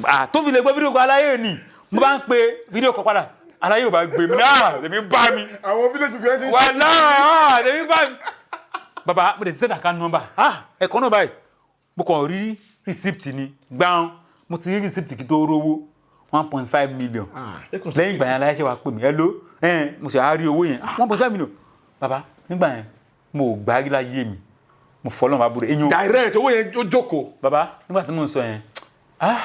Ah, tó fi lè gbé video call, aláyé ni mo bá ń pe video call padà, aláyé ò bá gbé mi náà, lèmi bá mi. Àwọn village people yẹn ti ń ṣe. Wàhálà, ah, lèmi bá mi. Bàbá, mo lè send account number. Ah, ẹ̀kọ́ náà báyìí, mo kàn rí receipt ni gbáhùn. Mo ti rí receipt kí tó rówó 1.5 million. Lẹ́yìn ìgbà yẹn, aláyé ṣe wàá pè mí, hello, ẹ̀ẹ́n, mo ṣe àárí owó yẹn. Ah, 1.5 million, bàbá. Nígbà yẹn, mo ò gbárí láyé mi, mo fọlọ́n bá búrẹ́ eyín o. Direct owó yẹn ó jókòó. Bàbá, nígbà tí mò ń sọ yẹn, ah,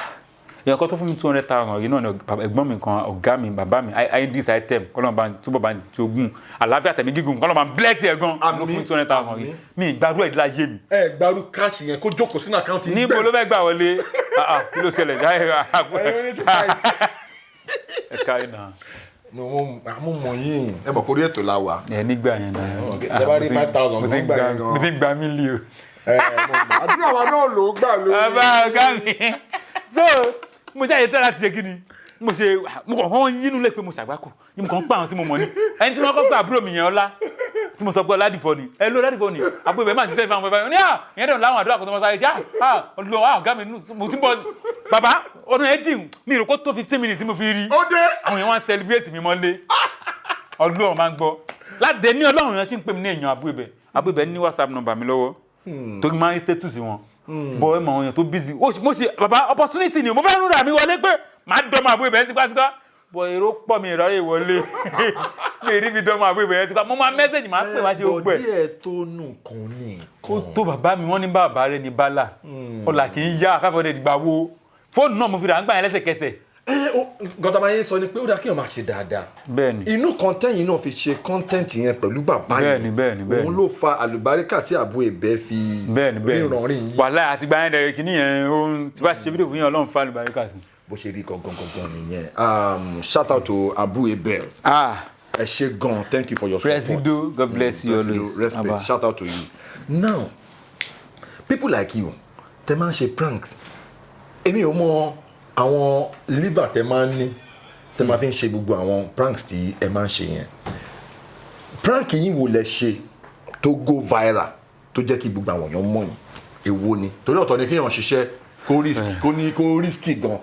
èèyàn kan tó fún mi 200,000 yìí náà ni ẹ̀gbọ́n mi kan, ọ̀gá mi, bàbá mi, idris item, kọ́lọ́n bá túbọ̀ bá jogún àlàáfíà, tẹ̀mí gígùn, kọ́lọ́n bá bless ẹ̀ gan, ló fún mi 200,000 yìí. Mi ìgbàdúrà ìdílé ayé mi. Ẹ gbárù cash yẹn kó jókòó sínú account yìí. Níbo ló fẹ́ gbà wọlé? Ah, ah, kí ló ṣẹlẹ̀? Ẹ̀yin ní 25. Ẹ káyọ̀ náà. Mo mọ̀ yín, ẹ mọ̀ kórí ètò la wà. Ẹ nígbà yẹn náà. Ok, tẹ bá rí 5,000 mo ti gan gbà yẹn gan. Mo ti gba mílíọ̀. Ẹ mo mọ̀, àdúrà wa náà ló gbà lórí. Bàbá ọ̀gá mi, so mo ṣe àyè tó láti ṣe kí ni mo ṣe, mo kàn hàn yínú lé pé mo ṣàgbákò, mo kàn ń pa àwọn tí mo mọ̀ ní ẹni tí wọ́n kọ́ pé àbúrò mi yẹn, ọlá tí mo sọ pé ọládìfọ́ ni, ẹ ló ọládìfọ́ ni, àbúrò ibẹ̀ máa ti sẹ́yìn fún àwọn bàbá ní à ìyẹn dẹ̀ láwọn àdúrà kò tó mọ sáré ṣe à ọlọ́ à ọ̀gá mi, mo ti ń bọ̀ bàbá, ọdún ẹ̀ jìn mi rò kó tó 15 minutes tí mo fi rí. Ó dé. Àwọn èèyàn wá ń celebrate mi mọ́lé. Ọlọ́run máa ń gbọ́ láti ní Ọlọ́run yẹn sì ń pè mí ní èèyàn àbúrò ibẹ̀. Àbúrò ibẹ̀ ní WhatsApp number mi lọ́wọ́ torí máa ń rí status wọn bọ́. Ẹ mọ àwọn èèyàn tó busy. Ó mo ṣe bàbá, opportunity ni mo fẹ́ rúra mi wọlé pé màá dọ́mọ àbúrò ibẹ̀ tipátipá bọ̀. Èrò pọ̀, mi ìrọ̀lẹ́ ìwọlé, mi rí mi dọ́mọ àbúrò ibẹ̀ tipá. Mo máa message, máa pè, máa ṣe gbogbo ẹ̀. Díẹ̀ tó nù kan ní Kó nǹkan. tó bàbá mi, wọ́n ní bàbá rẹ ní bálà ọ̀là kì í yá 500 gbà wo fóònù náà mo fi rà ń gbà yẹn lẹ́sẹ̀kẹsẹ̀. Ẹ ó nǹkan tá a máa yẹn sọ ni pé ó dáa kéèyàn máa ṣe dáadáa. Bẹ́ẹ̀ni. Inú kan tẹ́yìn náà fi ṣe content yẹn pẹ̀lú bàbá yẹn. Bẹ́ẹ̀ni, bẹ́ẹ̀ni, bẹ́ẹ̀ni. Òun ló fa àlùbáríkà tí Abu Ebel fi Bẹ́ẹ̀ni, bẹ́ẹ̀ni. ríran rìn yìí. Wàhálà àti gbà yẹn dẹ̀ kìíní yẹn, ohun tí bá ṣe fídíò fún yẹn, Ọlọ́run fa àlùbáríkà sí. Bó ṣe rí gangan gangan nìyẹn. Shout out to Abu Ebel. Ah. Ẹ ṣé gan, thank you for your support. Presido, God bless you Presido, always. respect. Abba. Shout out to you. Now, people like you tẹ máa ń ṣe pranks, èmi ò mọ àwọn liver tẹ máa ń ní tẹ máa fi ń ṣe gbogbo àwọn pranks tí ẹ máa ń ṣe yẹn. Prank yín wo lẹ ṣe tó go viral, tó jẹ́ kí gbogbo àwọn èèyàn mọ̀ yín? Èwo ni? Torí ọ̀tọ̀ ni kéèyàn ṣiṣẹ́ kó risk, kó ní kó risky gan,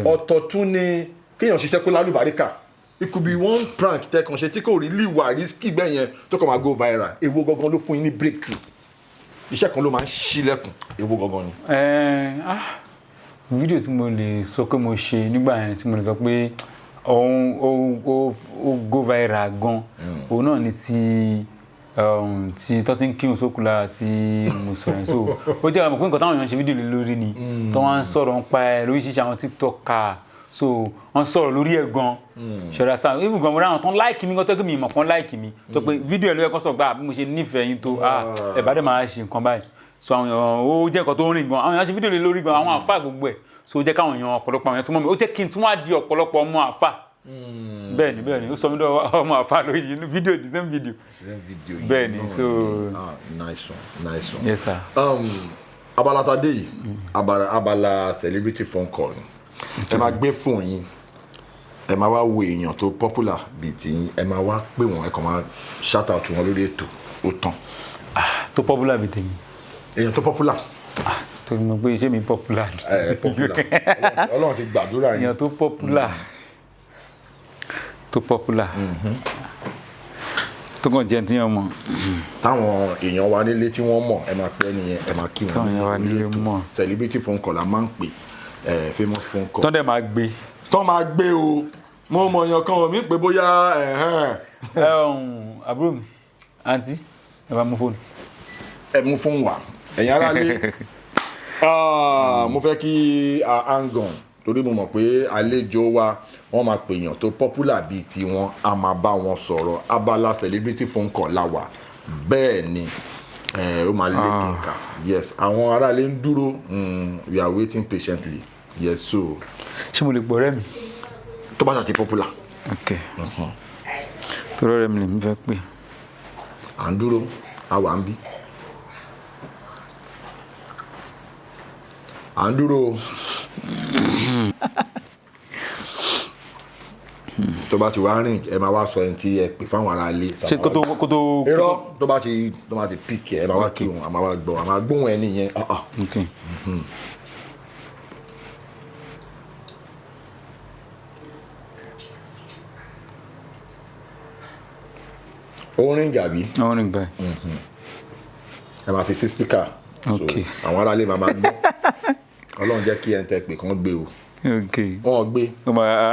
ọ̀tọ̀ tún ni kéèyàn ṣiṣẹ́ kó lálùbáríkà. It could be one prank tẹ kàn ṣe tí kò really wà risky bẹ́ẹ̀ yẹn, tó kàn máa go viral. Èwo gangan ló fún yín ní breakthrough? Iṣẹ́ kan ló máa ń ṣílẹ̀kùn, èwo gangan ni? Ẹ ah, fídíò tí mo lè sọ pé mo ṣe nígbà yẹn, tí mo lè sọ pé òun ó go viral gan, òun náà ni ti Tí tó ti ń kírun sókù lára tí mo sọ yẹn, so ó jẹ́ ọmọ pé nǹkan táwọn èèyàn ṣe fídíò lé lórí ni, tó wọ́n ń sọ̀rọ̀ ń pa ẹ̀ lóríṣiríṣi àwọn TikToker, so wọ́n sọ̀rọ̀ lórí ẹ̀ gan ṣọ̀rọ̀ sáà. Even gan mo rí àwọn tó ń like mi gan, tó kí mi ìmọ̀ kan like mi, tó pé fídíò ẹ̀ ló yẹ kó sọ gbà bí mo ṣe nífẹ̀ẹ́ yín tó, ah, ẹ̀ bá dẹ̀ máa ṣe nǹkan báyìí. So àwọn èèyàn, ó jẹ́ nǹkan tó ń rìn gan, àwọn èèyàn ṣe fídíò lé lórí gan, àwọn àfa gbogbo ẹ̀. So ó jẹ́ káwọn èèyàn, ọ̀pọ̀lọpọ̀ àwọn èèyàn tún mọ̀ mi, ó jẹ́ kí n tún wá di ọ̀pọ̀lọpọ̀ ọmọ àfa. Bẹ́ẹ̀ ni, ó sọ mí dọ̀ ọmọ àfa lórí inú fídíò, the same video. Same video yìí Bẹ́ẹ̀ ni, náà so- Ah, nice one, nice one. Yes sir. Abala ta dé yìí, abala celebrity phone call ni. Ẹ máa gbé fóònù yín, ẹ máa wá wo èèyàn tó popular bíi tiyín, ẹ máa wá pè wọ́n, ẹ kàn máa shout out wọn lórí ètò, ó tán. Tó popular bíi tèmi? Èèyàn tó popular. Ah, torí mo pé iṣẹ́ mi popular ni. Ẹ popular. Ọlọ́run ti gbàdúrà yín. Èèyàn tó popular, tó popular, tó kàn jẹ́ tí wọ́n mọ̀. Táwọn èèyàn wa nílé tí wọ́n mọ̀, ẹ máa pẹ́ nìyẹn, ẹ máa kí wọn. Táwọn èèyàn wa nílé mọ̀. Celebrity phone call la máa ń pè ẹ, famous phone call. Tọ́ dẹ̀ máa gbé. Tọ́ máa gbé o. Mo mọ̀ èèyàn kan ò mí pé bóyá ẹ̀hẹ́n. Ẹ ọ̀hún, àbúrò mi, àǹtí, ẹ bá mú fóònù. Ẹ mú fún wa, ẹ̀yin aráalé. Ah, mo fẹ́ kí a hang on torí mo mọ̀ pé àlejò wa, wọ́n máa pèèyàn tó popular bíi tiwọn, a máa bá wọn sọ̀rọ̀. Abala celebrity phone call la wà. Bẹ́ẹ̀ ni, ó máa lé kínkà. Yes, àwọn aráalé ń dúró. We are waiting patiently. Yes, so Ṣé mo lè gbọ́ ọ̀rẹ́ mi? Tó bá ṣàti popular. Ok, torí ọ̀rẹ́ mi lèmi fẹ́ pè. À ń dúró, a wà ń bí, à ń dúró o. Tó bá ti wá rìn, ẹ máa wá sọ ẹni tí ẹ pè fáwọn ará ilé. Ṣé kótó? Irọ́, tó bá ti pick ẹ máa wá kí wọn, a máa wá gbọ́, a máa gbóhùn ẹni yẹn. Ah, ah. Ok. Ó rìn gàbí. Àwọn rìn báyìí. Ẹ máa fi sí speaker. So Ok. àwọn ará ilé máa gbọ́. Ọlọ́run jẹ́ kí ẹ ń tẹ pé kán gbé o. Ok. Wọ́n gbé. Ó máa á.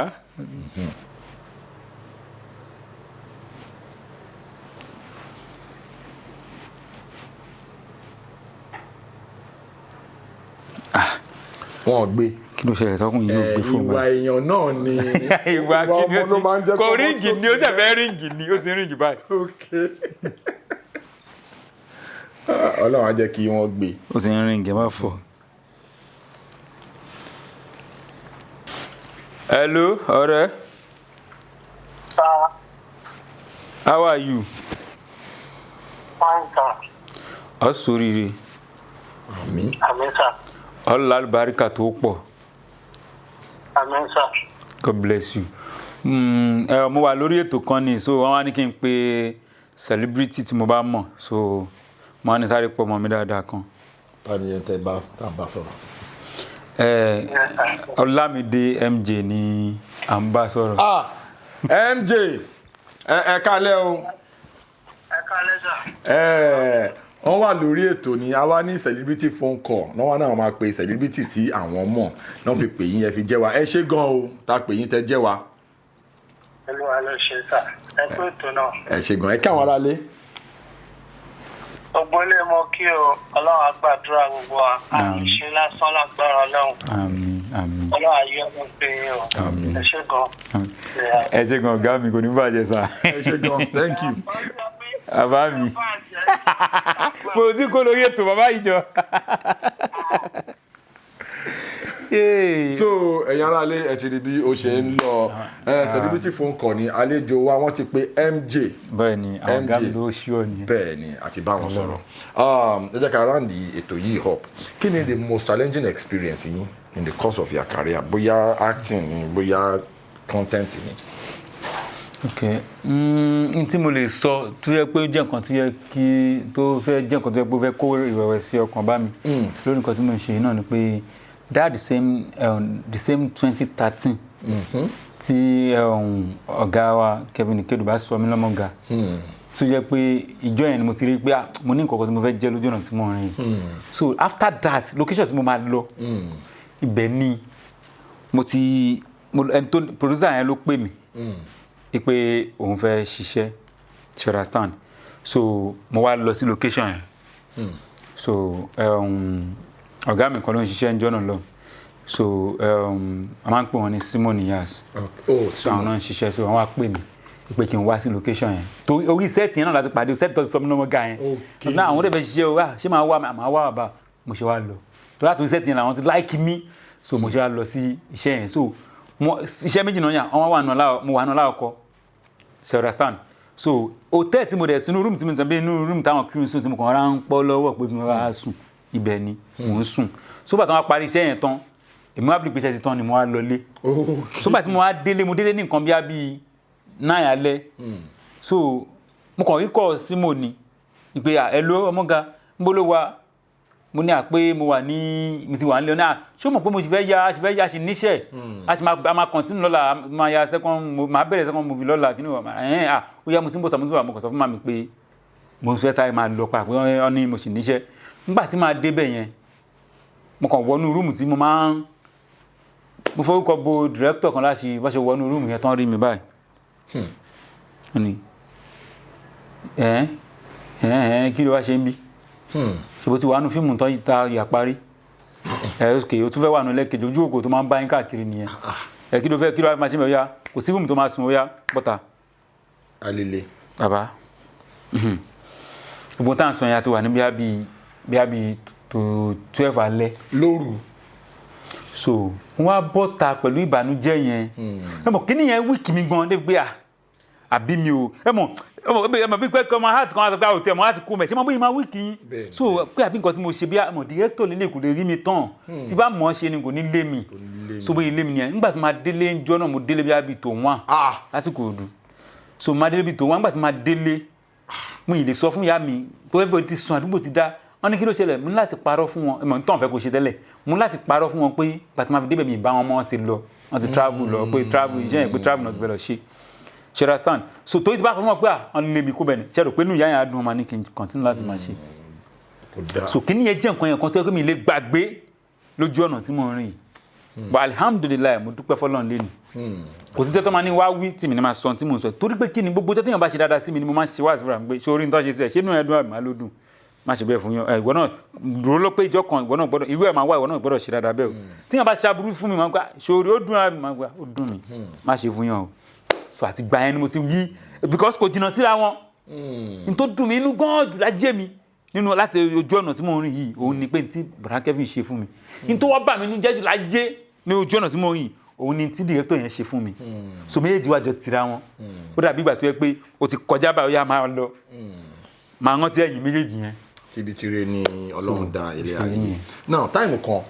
Wọ́n gbé. Kí ló ṣẹlẹ̀ tọkùn yìí yóò gbé fóònù Ìwà báyìí? èèyàn náà ni. Ìwà kí ni? Ọmọ ló máa ń Ó jẹ́ ti kò kọ́mọ ring ni, ó ṣẹ̀fẹ̀ ring ni, ó ti ring báyìí. Ok. Ah, Ọlọ́run á jẹ́ kí wọ́n gbé. Ó ti ń ring, ẹ má fọ. Hello, ọ̀rẹ́. Sir, How are you? Fine, sir. Ọ sóríire. Àmín. Àmín, sir. Ọlá àlùbáríkà tó pọ̀. Àmín, sir. God bless you. Ẹ mo wà lórí ètò kan ni, so wọ́n wá ní kí n pe celebrity tí mo bá mọ̀, so mo wá ní sáré pọ̀ mọ́ mi dáadáa kan. Ta ni ẹ tẹ bá tá a bá sọ̀rọ̀? Ẹ Yes, sir. Ọlámídé MJ ni à ń bá sọ̀rọ̀. Ah, MJ, ẹ kálẹ́ o. Ẹ kálẹ́, sir. Ẹ wọ́n wà lórí ètò ni, a wá ní celebrity phone call náà, wá náà máa pe celebrity tí àwọn mọ̀ náà fi pè yín, ẹ fi jẹ́ wa. Ẹ ṣé gan o tá a pè yín, tẹ jẹ́ wa. Olúwa ló ṣe, sir. Ẹ kú ètò náà. Ẹ ṣé gan, ẹ kí àwọn aráalé. Gbogbo ilé mo kí o, Ọlọ́run á gbàdúrà gbogbo wa. Àmì ṣe lásán lágbára Ọlọ́run. Àmín, àmín. Ọlọ́run á yọ́nú pé o. Àmín. Ẹ ṣé gan. Ẹ ṣé gan, ọ̀gá mi, kò ní bàjẹ́ sá. Ẹ ṣé gan, thank you. Bàbá mi, mo ti kó lórí ètò bàbá yìí jọ. Yay. So ẹ̀yin aráalé, ẹ ti rí bí ó ṣe ń lọ. Ẹ celebrity phone call ni àlejò wa, wọ́n ti pe MJ. Bẹ́ẹ̀ ni, àwọn ọ̀gá mi MJ. tó ṣí ọ nìyẹn. Bẹ́ẹ̀ ni, àti bá wọn sọ̀rọ̀. Ẹ jẹ́ ká round ètò yìí up. Kí ni the most challenging experience yín in the course of your career, bóyá acting ni, bóyá content ni? Ok, n tí mo lè sọ tó yẹ pé ó jẹ́ nǹkan tó yẹ kí tó fẹ́ jẹ́ nǹkan tó yẹ pé ó fẹ́ kó ìrẹ̀wẹ̀sì ọkàn bá mi lórí nǹkan tí mo ń ṣe yìí náà ni pé that the same 2013 tí ọ̀gá wa Kevin Ikedu bá sọ mí lọ́mọ̀gá, tó jẹ́ pé ìjọ yẹn ni mo ti rí pé, ah, mo ní nǹkan kan tí mo fẹ́ jẹ́ lójú ọ̀nà tí mo rìn yìí. So after that, location tí mo máa lọ, ibẹ̀ ni mo ti mo ẹni tó producer yẹn ló pè mí pé òun fẹ́ ṣiṣẹ́, you understand? So mo wá lọ sí location yẹn. So ọ̀gá mi kan ló ń ṣiṣẹ́ ń jọ́nà lọ. So a máa ń pè wọ́n ní Simon Yas. Oh, So àwọn Simon. náà ń ṣiṣẹ́, so wọ́n wá pè mí pé kí n wá sí location yẹn, tó orí set yẹn náà láti pàdé set tó ti sọ mí lọ́mọ ga yẹn. Náà àwọn dẹ̀ fẹ́ ṣiṣẹ́ o, ah, ṣé máa wá? Máa wá bàbá. Mo ṣe wá lọ tó láti orí set yẹn làwọn ti like mi, so mo ṣe wá lọ sí iṣẹ́ yẹn. So iṣẹ́ méjì náà yà wọ́n wà nù láwọ, mo wà nù láwọ kọ́, ṣe understand? So hotel tí mo dẹ̀ sínú room tí mo sọ bí inú room táwọn crew sùn, tí mo kàn rà ń pọ́ lọ́wọ́ pé mo wá sùn, ibẹ̀ ni mò ń sùn. So bàtà wọn parí iṣẹ́ yẹn tán, èmi wá bí pèsè ti tán ni mo wá lọlé. So bàtí mo wá délé, mo délé ní nǹkan bí i 9 alẹ́. So mo kàn rí kọ́ sí mo ní pé, "À, hello, ọmọga, ń bó ló wà?" Mo ní à pé mo wà ní, mo ti wà nílé. Ní à, ṣé o mọ̀ pé mo sì fẹ́ ya, a sì fẹ́ ya, a sì níṣẹ́, a sì máa, a máa continue lọ́la, a máa ya second máa bẹ̀rẹ̀ second movie lọ́la. Kí ni wọ́n ẹ̀hẹ́n, à ó yá, mo sì ń bọ̀ sà, mo sì wà. Mo kàn sọ fún màmí pé mo fẹ́ sáré máa lọ padà, pé wọ́n ní mo sì níṣẹ́. Nígbà tí màá débẹ̀ yẹn, mo kàn wọnú room tí mo máa ń, mo forúkọ bo director kan láti bá ṣe wọnú room yẹn tán, rí mi báyìí, wọ́n ní, "Ẹ̀ẹ́n ẹ̀ẹ́n ẹ̀ẹ́n, kí ló wá ṣe ń bí? Ṣe bó ti wà nù fíìmù tán ta yà parí ẹ? Ok, o tún fẹ́ wà nù lẹ́kejì, ojú òkò tó máa ń bá yín káàkiri nìyẹn. Ẹ kí ló fẹ́, kí ló wá máa ṣe mẹ́? Ó yá, kò sí fíìmù tó máa sùn, ó yá, bọ́ta." Alele. Bàbá, gbogbo tá à ń sọ yẹn, a ti wà ní bíi tó 12 alẹ́. Lóru. So wọ́n wá bọ́ta pẹ̀lú ìbànújẹ́ yẹn. Ẹ mọ̀ kí nìyẹn weak mi gan débi pé à àbí mi ò, ẹ mọ̀ bí pé kọ́ ọmọ heart kan àti àwòtí ẹ mọ̀ láti kú mẹ̀, ṣé mo bí máa weak yín? Bẹ́ẹ̀ni. So pé àbí nǹkan tí mo ṣe bí mọ̀ director lélẹ̀ kò lè rí mi tán, tí bá mọ̀ ọ́ ṣe ni kò ní lé mi. So bóyá ilé mi nìyẹn. Nígbà tí máa délé ń jọ́ náà, mo délé bí i tó 1 lásìkò òdu. So máa délé bí tó 1. Nígbà tí máa délé, mo ì lè sọ fún ìyá mi pé everybody ti sùn, àdúgbò ti dá. Wọ́n ní kí ló ṣẹlẹ̀. Mo ní láti parọ́ fún wọn. Ẹ mọ̀ nítorí fẹ́ kó ṣe tẹ́lẹ̀, mo ní láti parọ́ fún wọn pé gbàtí máa fi débẹ̀, mi ì bá wọn mọ́, wọn ti lọ, wọ́n ti travel lọ, pé travel iṣẹ́ yẹn, pé travel náà ti bẹ̀rẹ̀ lọ ṣe, ṣe understand? So torí ti bá sọ fún wọn pé à wọ́n lé mi kó bẹ̀ ni, ṣe rò pé inú ìyá yẹn á dùn? Wọn máa ní kí n continue láti máa ṣe. Kò dáa. So kí ni yẹn jẹ́ nǹkan yẹn kan tó yẹ kó mi lè gbàgbé lójú ọ̀nà tí mo ń rìn yìí. But alhamdulillahi, mo dúpẹ́ fọlọ́run lé ní kò sí jẹ́ tó máa ní wá wí tí mi ní máa sọ tí mò ń sọ, torí pé kí ni, gbogbo jẹ́ téèyàn bá ṣe dáadáa sí mi ni mo máa ń ṣe wá sí fúnra mi pé ṣé orí ń tọ́ ṣe sí ẹ, ṣé inú ẹ dùn àbí má ló dùn, má ṣe bẹ́ẹ̀ fún yàn. Ẹ ìwọ náà dúró ló pé ìjọ kan ìwọ náà gbọ́dọ̀ irú ẹ̀ máa wá, ìwọ náà gbọ́dọ̀ ṣe dáadáa bẹ́ẹ̀ o. Téèyàn bá ṣe aburú fún mi, máa ń gbà, ṣé orí ó dùn àbí máa gbà, ó dùn mí, má ṣe fún yàn o. So àti gbà yẹn ni mo ti wí, because kò jìnnà síra wọn. N tó dùn mí inú gan jù láyé mi nínú láti ojú ọ̀nà tí mo ń rìn yìí, òun ni pé tí Bọ̀dá Kevin ṣe fún mi. N tó wá bà mí nínú jẹ́ jù láyé ní ojú ọ̀nà tí mo ń rìn, òun ni tí director yẹn ṣe fún mi. So méjèèjì wá jọ tira wọn. Ó dàbí ìgbà tó yẹ pé o ti kọjá báyìí, ó yá, máa lọ, máa rántí ẹ̀yìn méjèèjì yẹn. Tíbi tire ni Ọlọ́run dá ilé ṣe ayé. yẹn. Now, time kan,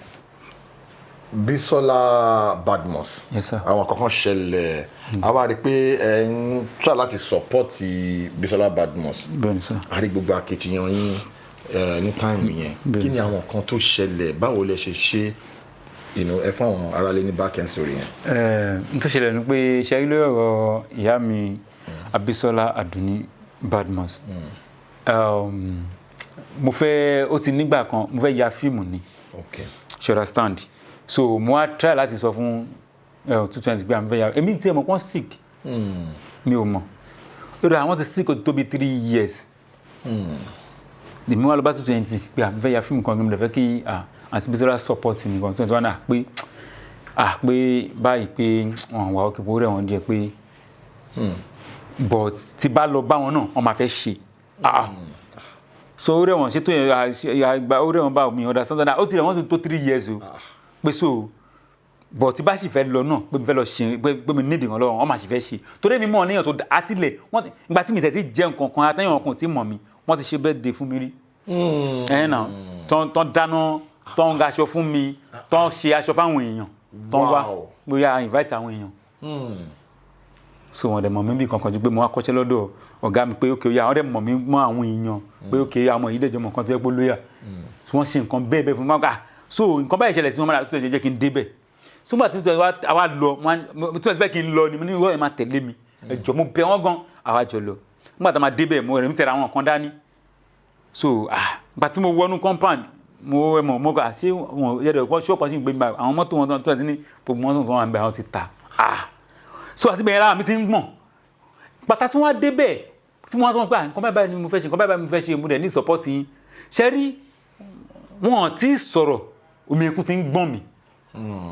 Bisola Badmus, Yes, sir. àwọn kankan ṣẹlẹ̀, a wá rí i pé ẹ ń try láti support Bisola Badmus. Bẹ́ẹ̀ni sir. A rí gbogbo akitiyan yín ní time yẹn. Kí ni sir. àwọn kan tó ṣẹlẹ̀? Báwo lẹ ṣe ṣe? Ẹ fún àwọn aráalé ní back end story yẹn. N tó ṣẹlẹ̀ ni pé, ṣe rí lórí ọ̀rọ̀ ìyá mi Abisola Adunni Badmus, mo fẹ́, ó ti nígbà kan mo fẹ́ ya fíìmù ni. Ṣe understand? So mo wá try láti sọ fún 220 pé àmì fẹ́ ya. Èmi tí ẹ mọ̀ pọ́n sick, mi ò mọ̀ ó dà, àwọn ti sick, ó ti tó bí 3 years. Èmi wá lọ bá 220 pé àmì fẹ́ ya fíìmù kan, kí mo lè fẹ́ kí àǹtí Bísọ́lá support mi kan. 221 náà pé pé báyìí pé wọn wà ókè, pé ó rẹ̀ wọ́n díẹ̀, pé but tí bá lọ bá wọn náà, wọ́n máa fẹ́ ṣe. So ó rẹ̀ wọ́n ṣe tó yẹn, àgbà ó rẹ̀ wọ́n bá mi ọ̀dà sọ́dọ̀ náà, ó ti rẹ̀ wọ́n ti tó 3 years o, pé so but tí bá sì fẹ́ lọ náà, pé mi fẹ́ lọ ṣe, pé mi nídìí ìrànlọ́wọ́, wọ́n máa sì fẹ́ ṣe, torí mi mọ̀ níyàn tó àtìlẹ̀ wọ́n ìgbà tí mi tẹ̀ ti jẹ́ nǹkan kan, àtẹ̀yìn ọkùnrin tí mọ̀ mi, wọ́n ti ṣe birthday fún mi rí ẹ̀ẹ́n náà, tán dáná, tán ń gaṣọ fún mi, tán ṣe aṣọ fáwọn èèyàn, tán wá bóyá invite àwọn èèyàn. So wọn dẹ̀ mọ̀ mí bí kankan ju pé mo wá kọ́ṣẹ́ lọ́dọ̀ ọ̀gá mi, pé ókè ó yá, àwọn dẹ̀ mọ̀ mí mọ́ àwọn èèyàn pé ókè àwọn yìí dẹ̀ jọ mọ̀ nǹkan tó yẹ pé lóyà. So wọ́n ṣe nǹkan bẹ́ẹ̀ bẹ́ẹ̀ fún mi. So nǹkan báyìí ṣẹlẹ̀ sí wọn, máa tó jẹ́ kí n débẹ̀. So nígbà tí àwa lọ, tí wọ́n ti fẹ́ kí n lọ ni mo ní ìwọ ẹ̀ máa tẹ̀lé mi, ẹ jọ̀ọ́, mo bẹ̀ wọ́n gan, àwa jọ lọ. Nígbà tá a máa débẹ̀, mo rẹ̀ mi tẹ̀ra àwọn kan dání. So ìgbà tí mo wọnú compound, mo ẹ mọ̀ mo kà ṣé wọn yẹ́dọ̀ kọ́ ṣọ́ọ̀kan sí gbé mi báyìí, àwọn mọ́tò wọn tó ti ní gbogbo mọ́tò tó wà ń bẹ, àwọn ti ta. So àti bẹ̀rẹ̀ ara mi ti ń gbọ̀n. Bàtà tí wọ́n á débẹ̀, Tí wọ́n á sọ pé, "Ah, nǹkan báyìí báyìí ni mo fẹ́ ṣe, nǹkan báyìí báyìí ni mo fẹ́ ṣe, mo dẹ̀ ní support yín." Ṣe rí, wọn ò tí ì sọ̀rọ̀, omi ẹkún ti ń gbọ̀n mi,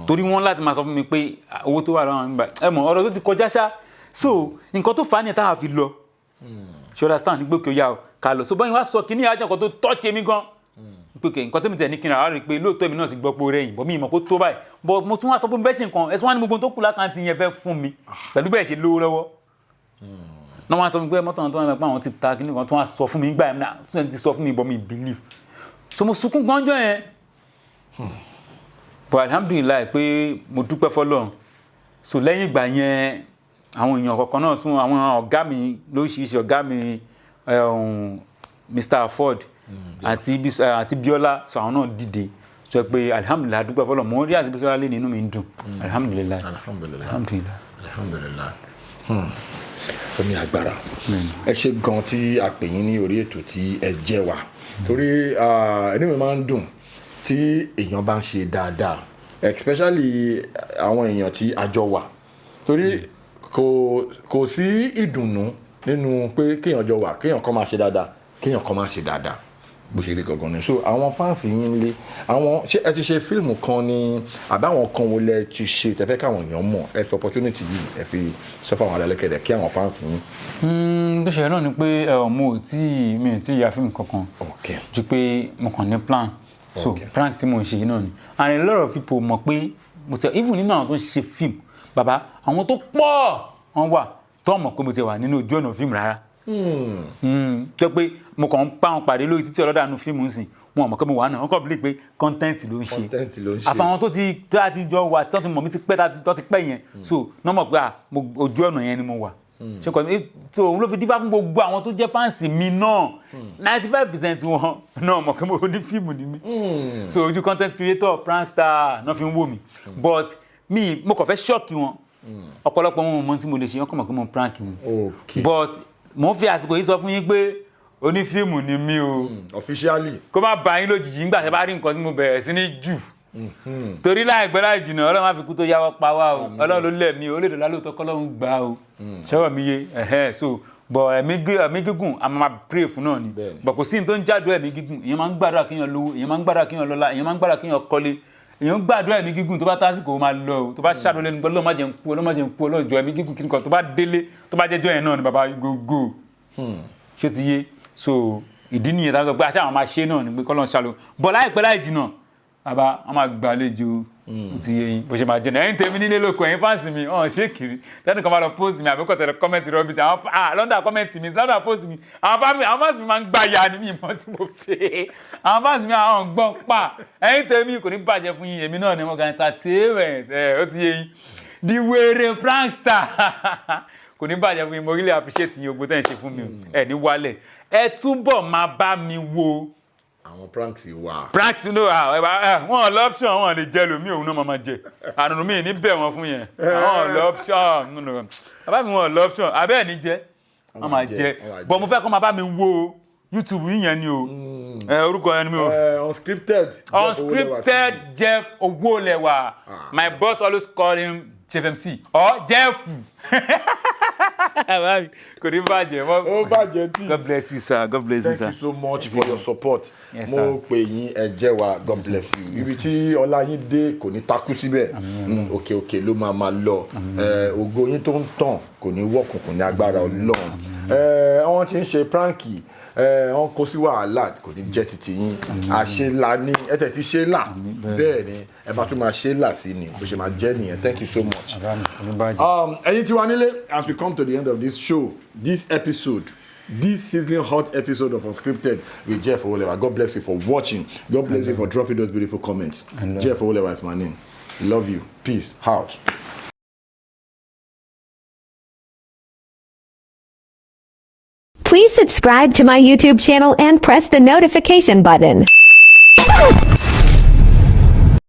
torí wọ́n láti máa sọ fún mi pé, ah, owó tó wà lọ́wọ́ mi báyìí, ẹ mọ̀ ọ̀rọ̀ tó ti kọjá ṣá. So nǹkan tó fà á ní táwa fi lọ, ṣe understand, ní pé kí o yá o ká lọ. So báyìí wá sọ kí ní ajá nǹkan tó tọ́ọ̀tì èmi gan, pé kí nǹkan tẹ́mi tẹ̀ ní kí n rà á rí i pé lóòótọ́ èmi náà ti gbọ́ pé ó rẹ̀yìn bọ́, mi ìmọ̀ kó tó báyìí bọ́. Mo tún wá sọ pé mo fẹ́ ṣe nǹkan, ẹ tún wá ní gbogbo tó kù l'account yẹn fẹ́ fún mi pẹ̀lú bẹ́ẹ̀ ṣe lówó lọ́wọ́ náà. Wọ́n á sọ fún mi pé mọ́tò náà tó wà pé àwọn ti ta kíní kan, tó wá sọ fún mi gbà yẹn náà, tó ti sọ fún mi bọ́, mi believe. So mo sunkún gánjọ́ yẹn, but alhamdulillahi pé mo dúpẹ́ fọlọ́run. So lẹ́yìn ìgbà yẹn, àwọn èèyàn kọ̀ọ̀kan náà tún, àwọn ọ̀gá mi lóríṣiríṣi, ọ̀gá mi Mr. Ford àti Biola, so àwọn náà dìde sọ pé alhamdulillahi, dúpẹ́ fọlọ́run. Mo ń rí àti Bísọ́lá lé nínú mi ń dùn, alhamdulillahi. Alhamdulilayi. Alhamdulillahi. Alhamdulilayi. Ó ní agbára. Ẹ ṣe gan tí a pè yín ní orí ètò tí ẹ jẹ́ wa, torí inú mi máa ń dùn tí èèyàn bá ń ṣe dáadáa, especially àwọn èèyàn tí a jọ wà, torí kò sí ìdùnnú nínú pé kéèyàn jọ wà, kéèyàn kan máa ṣe dáadáa, kéèyàn kan máa ṣe dáadáa. Bó ṣe rí gangan ni. So àwọn fans yín lé àwọn, ṣé ẹ ti ṣe fíìmù kan ni àbáwọn kan wo lẹ ti ṣe tẹfẹ káwọn èèyàn mọ̀? Ẹ fi opportunity yìí, ẹ fi sọ fún àwọn alẹ́kẹ̀dẹ̀ kí àwọn fans yín. Tó ṣẹlẹ̀ náà ni pé ẹ ọ̀ mo ò tí mi ò tí ya fíìmù kankan ju pé mo kàn ní plan. So prank tí mo ń ṣe yìí náà ni, and a lot of people mọ̀ pé mo ti, even nínú àwọn tó ń ṣe fíìmù, bàbá, àwọn tó pọ̀ wọ́n wà tó mọ̀ pé mo ti wà nínú ojú ọ̀nà fíìmù rárá. Tó pé mo kàn ń bá wọn pàdé lórí títí ọlọ́dà nu fíìmù nsìn, wọn mọ̀ pé mo wà náà, wọn kàn believe pé content ló ń ṣe. Content ló ń ṣe. Àfàwọn tó ti jọ wà, tó ti mọ̀ mí ti pẹ́, tó ti pẹ́ yẹn, so náà mọ̀ pé, ah, ojú ọ̀nà yẹn ni mo wà. Ṣe kọ́ so òun ló fi dífá fún gbogbo àwọn tó jẹ́ fans mi náà, 95% wọn náà mọ̀ pé mo ní fíìmù ní mi. So ojú content creator, prankster náà fi ń wò mí, but mi mo kàn fẹ́ shock wọn. Ọ̀pọ̀lọpọ̀ wọn ò mọ tí mo lè ṣe, wọn kàn mọ̀ pé mo prank ni. But mo ń fi àsìkò yìí sọ fún yín pé onífíìmù ni mí o. Officially. Kó má bà yín lójijì nígbà tí a bá rí nǹkan tí mo bẹ̀rẹ̀ sí ní jù, torí láìpẹ́ láì jìnnà, Ọlọ́run má fi kú tó yáwọ́ pa wá o. Ọlọ́run ló lẹ̀mí o, ó lè dọ̀lá lóòótọ́, kọ́lọ́run gbà o. Ṣọ́rọ̀ mi yé? Ẹ̀hẹ́. So bọ̀ ẹ̀mí gígùn, a máa pray fún náà ni. Bọ̀ kò sí ní tó ń jádùn ẹ̀mí gígùn. Èèyàn máa ń gbàdúrà kéèyàn lówó, èèyàn máa ń gbàdúrà kéèyàn lọ́lá, èèyàn máa ń gbàdúrà kéèyàn kọ́lé, èèyàn ń gbàdúrà ẹ̀mí gígùn. Tó bá tásìkò, ó máa lọ o. Tó bá ṣàdúrà lẹ́nu gbọ́, Ọlọ́run má jẹ́ ń kú, Ọlọ́run má jẹ́ ń kú, Ọlọ́run jọ̀ọ́, ẹ̀mí gígùn kíníkan, tó bá délé, tó bá jẹ́jọ́ yẹn náà ni bàbá gógó. Ṣé ti yé? So ìdí nìyẹn tá a sọ pé àṣà àwọn máa ṣe náà ni pé kọ́lọ́n ṣàlò bọ̀. Láìpẹ́ láì jìnnà, bàbá, wọn máa gbàlejò. Ó ti yé yín bó ṣe máa jẹ́ náà. Ẹ̀yin tèmi nílé lóko, ẹ̀yin fans mi, ọ̀hún ṣé kiri tẹ́nu kan máa lọ post mi àbíkọ̀ tẹ̀lé comment rubbish, àwọn, ah, London comment mi, London post mi, àwọn family, àwọn fans mi máa ń gbà ya ni mi mọ́ tí mo ṣe. Àwọn fans mi, àwọn gbọ́n pa. Ẹ̀yin tèmi, kò ní bàjẹ́ fún yín. Èmi náà ni Morgan Entertainment. Ẹ̀ ó ti yé yín, the were prankster. Kò ní bàjẹ́ fún yín. Mo really appreciate yín, ogun tẹ́ ń ṣe fún mi o. Ẹ̀ ní wálẹ̀, ẹ túbọ̀ máa bá mi wo àwọn pranks wà. Pranks no, ah, ẹ wọn l'option, wọn lè jẹ lómi, òun náà máa jẹ àrùn mi ní bẹ̀ wọ́n fún yẹn. Àwọn l'option, no, no, bàbá mi, wọn l'option abẹ́ ẹ̀ ní jẹ́ wọ́n máa jẹ. Wọ́n máa But mo fẹ́ kọ́ máa bá mi wo YouTube yín yẹn ni o. Ẹ orúkọ yẹn ni mi o. Unscripted. Jeff Owolewa. Unscripted Jeff Owolewa. My boss always call him Jeff MC or Jeff. Bàbá mi, kò ní bàjẹ́. Ó bàjẹ́ tí. God bless you, sir. God bless you, Thank sir. you so much for your support. Yes, Mo sir. pè yín, ẹ jẹ́ wa. God bless you. Ibi tí ọlá yín dé kò ní takú síbẹ̀. Òkè òkè ló máa máa lọ. Ògo yín tó ń tàn kò ní wọ́kùnkùn ní agbára Ọlọ́run. Wọ́n ti ń ṣe prank, wọ́n kó sí wàhálà, kò ní jẹ́ titi yín. Àṣelà ni ẹ tẹ̀ ti ṣe là, bẹ́ẹ̀ ni ẹ bá tún máa ṣe là sí ni bó ṣe máa jẹ́ nìyẹn. Thank you so much. Bàbá mi, kò ní bàjẹ́. Ẹ̀yin tí wà nílé, as we come to the end of this show, this episode, this sizzling hot episode of Unscripted with Jeff Owolewa, God bless you for watching. God bless you for dropping those beautiful comments. Jeff Owolewa is my name. Love you. Peace out. Please subscribe to my YouTube channel and press the notification button.